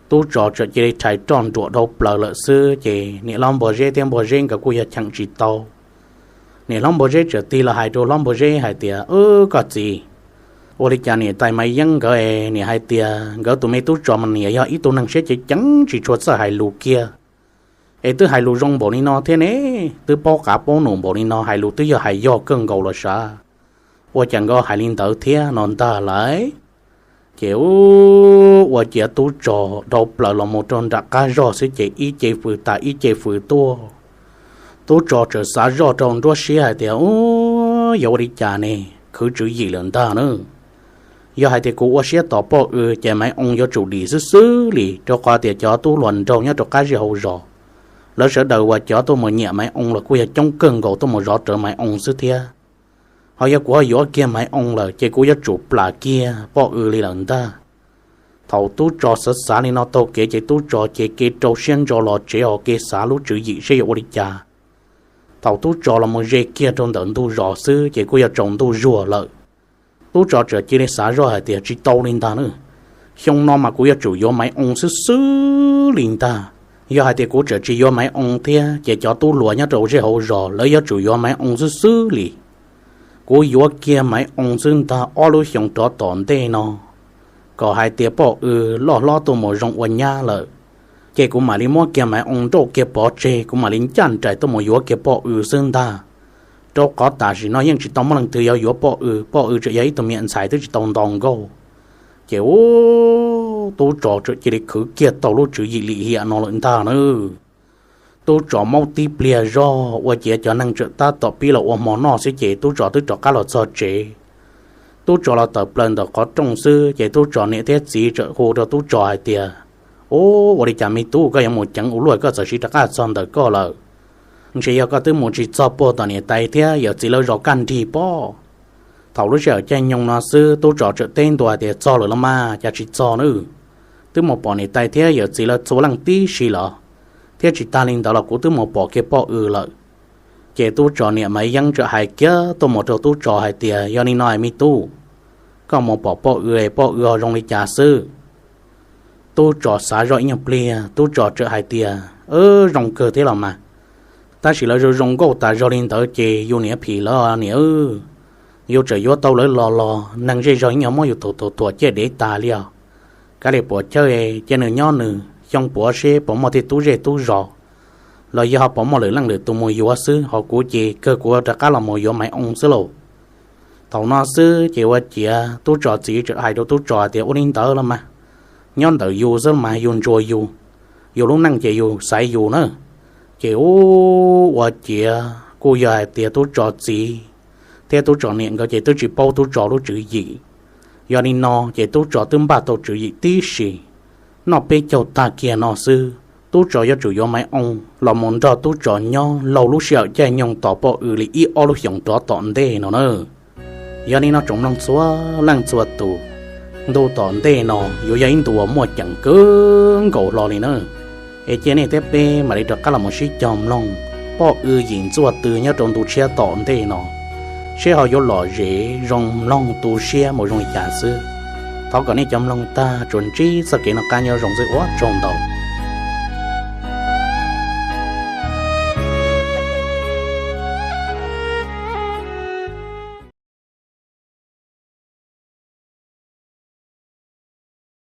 Tub tsov txawm cia li rhais roj nruam dhau plaws lawm xwb ces niam hlob Npua Zeb thiab Npua Zeb nkawd kuj yog cheem tsis tau. Niam hlob Npua Zeb txawm tig los hais rau hlob Npua Zeb hais tias, Wb, koj txiv, ua li cas niam tais Maiv Yeeb nkawd es niam hais tias nkawd tus me tub tsov mas niam yog ib tug neeg siab ceev ceev tsis tshua txawj hais lus kiag, es twb hais lus zoo npaum li no thiab ne, twb paub qav paub num npaum li no, hais lus twb yog hais yog kawg nkaus los sav, ua cas nkawd hais li ntawd thiab no ntag lauj. Ces ua ciav tub tsov dhau plaws los mus rau nram qab zog xwb ces ib ce fws tas ib ce fws tuaj. Tub tsov txawm xav zoj rau nruab siab hais tias, Ub, yog ua li cas ne, khwv tswv yim lawm ntag na. Yog hais tias kuv ua siab tos poj W ces Maiv Oo yuav tsum dim xwb xwb li, rau qhov tias cov tub hluas nraug nyob rau qab zej hauv zos, lawv sawv daws uas cov tuaj mus nyiam Maiv Oo los kuj yog coob kawg nkaus, tuaj mus zov rawv Maiv Oo xwb thiab. Ho yog kuv ho yuav kiag Maiv Oo lawm ces kuv yuav tsum plam kiag poj W li lawm ntag. Thaum tub tsov xav xav li no taug kev ces tub tsov ces kev rau siab ntso los tsev ho kev xav lub tswv yim seb yuav ua li cas. Thaum tub tsov los mus ze kiag rau ntawm ntug zos xwb ces kuj yog tsaus ntuj zuag lawm. Tub tsov txawm cia li xav zoj hais tias, Tsis tau li ntag na, xyoo no mas kuv yuav tsum yuav Maiv Oo xwb xwb li ntag. Yog hais tias kuv txawm tsis yuav Maiv Oo thiab ces cov tub hluas nyob rau zej hauv zos lawv yuav tsum yuav Maiv Oo xwb xwb li. Kuv yuav kiag Maiv Oo xwb ntag, ob lub xyoo rov tom ntej no kom hais tias poj W loj hlob tuaj mus zoo ua nyab lawm, ces kuv mam li muab kiag Maiv Oo nrauj kiag pov tseg, kuv mam li ncaj nraim tuaj mus yuav kiag poj W xwb ntag. Rau qhov tam sim no yeej tsis tau muaj leej twg yuav yuav poj W, poj W tseem yog ib tug me nyuam ntxhais twb tsis tau nto nkauj. Ces ub, tub tsov txawm cia li khwv kiag tau lub tswv yim lim hiam no lawm ntag na. Tub tsov maub tib pliag zog ua ciav cov neeg txawm tab tom pib los ua hmo noj xwb ces tub tsov twb rov qab los txog tsev. Tub tsov los tawm plaws ntawm qhov rooj xwb ces tub tsov niam thiab txiv txawm hu rau tub tsov hais tias, Ub, ua li cas me tub, koj yuav mus ceev ua luaj koj txawm siv rov qab txog ntawm koj lawm? Ntshe yog koj twb mus tsis txog puag tom niam tais thiab yawm txiv lawv zos kaj nrig pob. Thaum lub sij hawm caij nyoog no xwb tub tsov txawm teb ntua hais tias, Txog lawm los mas, cas tsis txog na? Twb mus pom niam tais thiab yawm txiv lawv txhua leej tib si lawm, thiab tsis tag li ntawd los kuv twb mus pom kiag poj W lawm. Ces tub tsov niam Maiv Yeeb txawm hais kiag tuaj mus rau tub tsov hais tias, Yog li no me tub, koj mus pom poj W, poj W ho zoo li cas xwb? Tub tsov xav zoj ib nyuag pliag tub tsov txawm hais tias, Zoo kawg thiab los mas, tab sis lawv zoo zoo nkauj tas zog li ntawd ces yus niam phim lawv niam, yus txawm yuav tau lawv los los neeg zej zog ib nyuag muab yus thuam thuam thuam ciaj dev tas li os. Kav liam puas chawj, cia nws nyob nws xyoo puav seb puas muaj tej tub zej tub zos los yog ho puas muaj lwm leej lwm tus mus yuav xwb, ho kuv ces kawg kuv rov qab los mus yuav Maiv Oo xwb lauj. Thaum no xwb ces ua ciav tub tsov txiv txawm hais rau tub tsov tias, Ua li ntawd los mas, nyob ntawm yus xwb mas yus ntsuas yus, yus lub neej ces yus xaiv yus na. Ces ub, ua ciav kuj yog hais tias tub tsov txiv thiab tub tsov niam nkawd ces twb tsis paub tub tsov lub tswv yim. Yog li no ces tub tsov twb npaj tau tswv yim tib si. Noj peb caug tag kiag no xwb, tub tsov yuav tsum yuav Maiv Oo los mus nrog tub tsov nyob laug lub sij hawm caij nyoog tos poj W li ib ob lub xyoos rov tom ntej no na. Yog li no tsoom mloog txhua leej txhua tus, ntu tom ntej no yuav yog ib ntu uas muaj ceem kawg nkaus hlo li na. Es cia nej thiab peb mam li rov qab los mus sib cog mloog poj W yim ntxuaj tw nyob rau ntu tshiab tom ntej no, seb ho yuav lom zem zoo mloog tu siab mus zoo li cas xwb. Thov kom nej cov mloog tag tsuas ntsib txoj kev noj qab nyob zoo xwb ua tsaug ntau.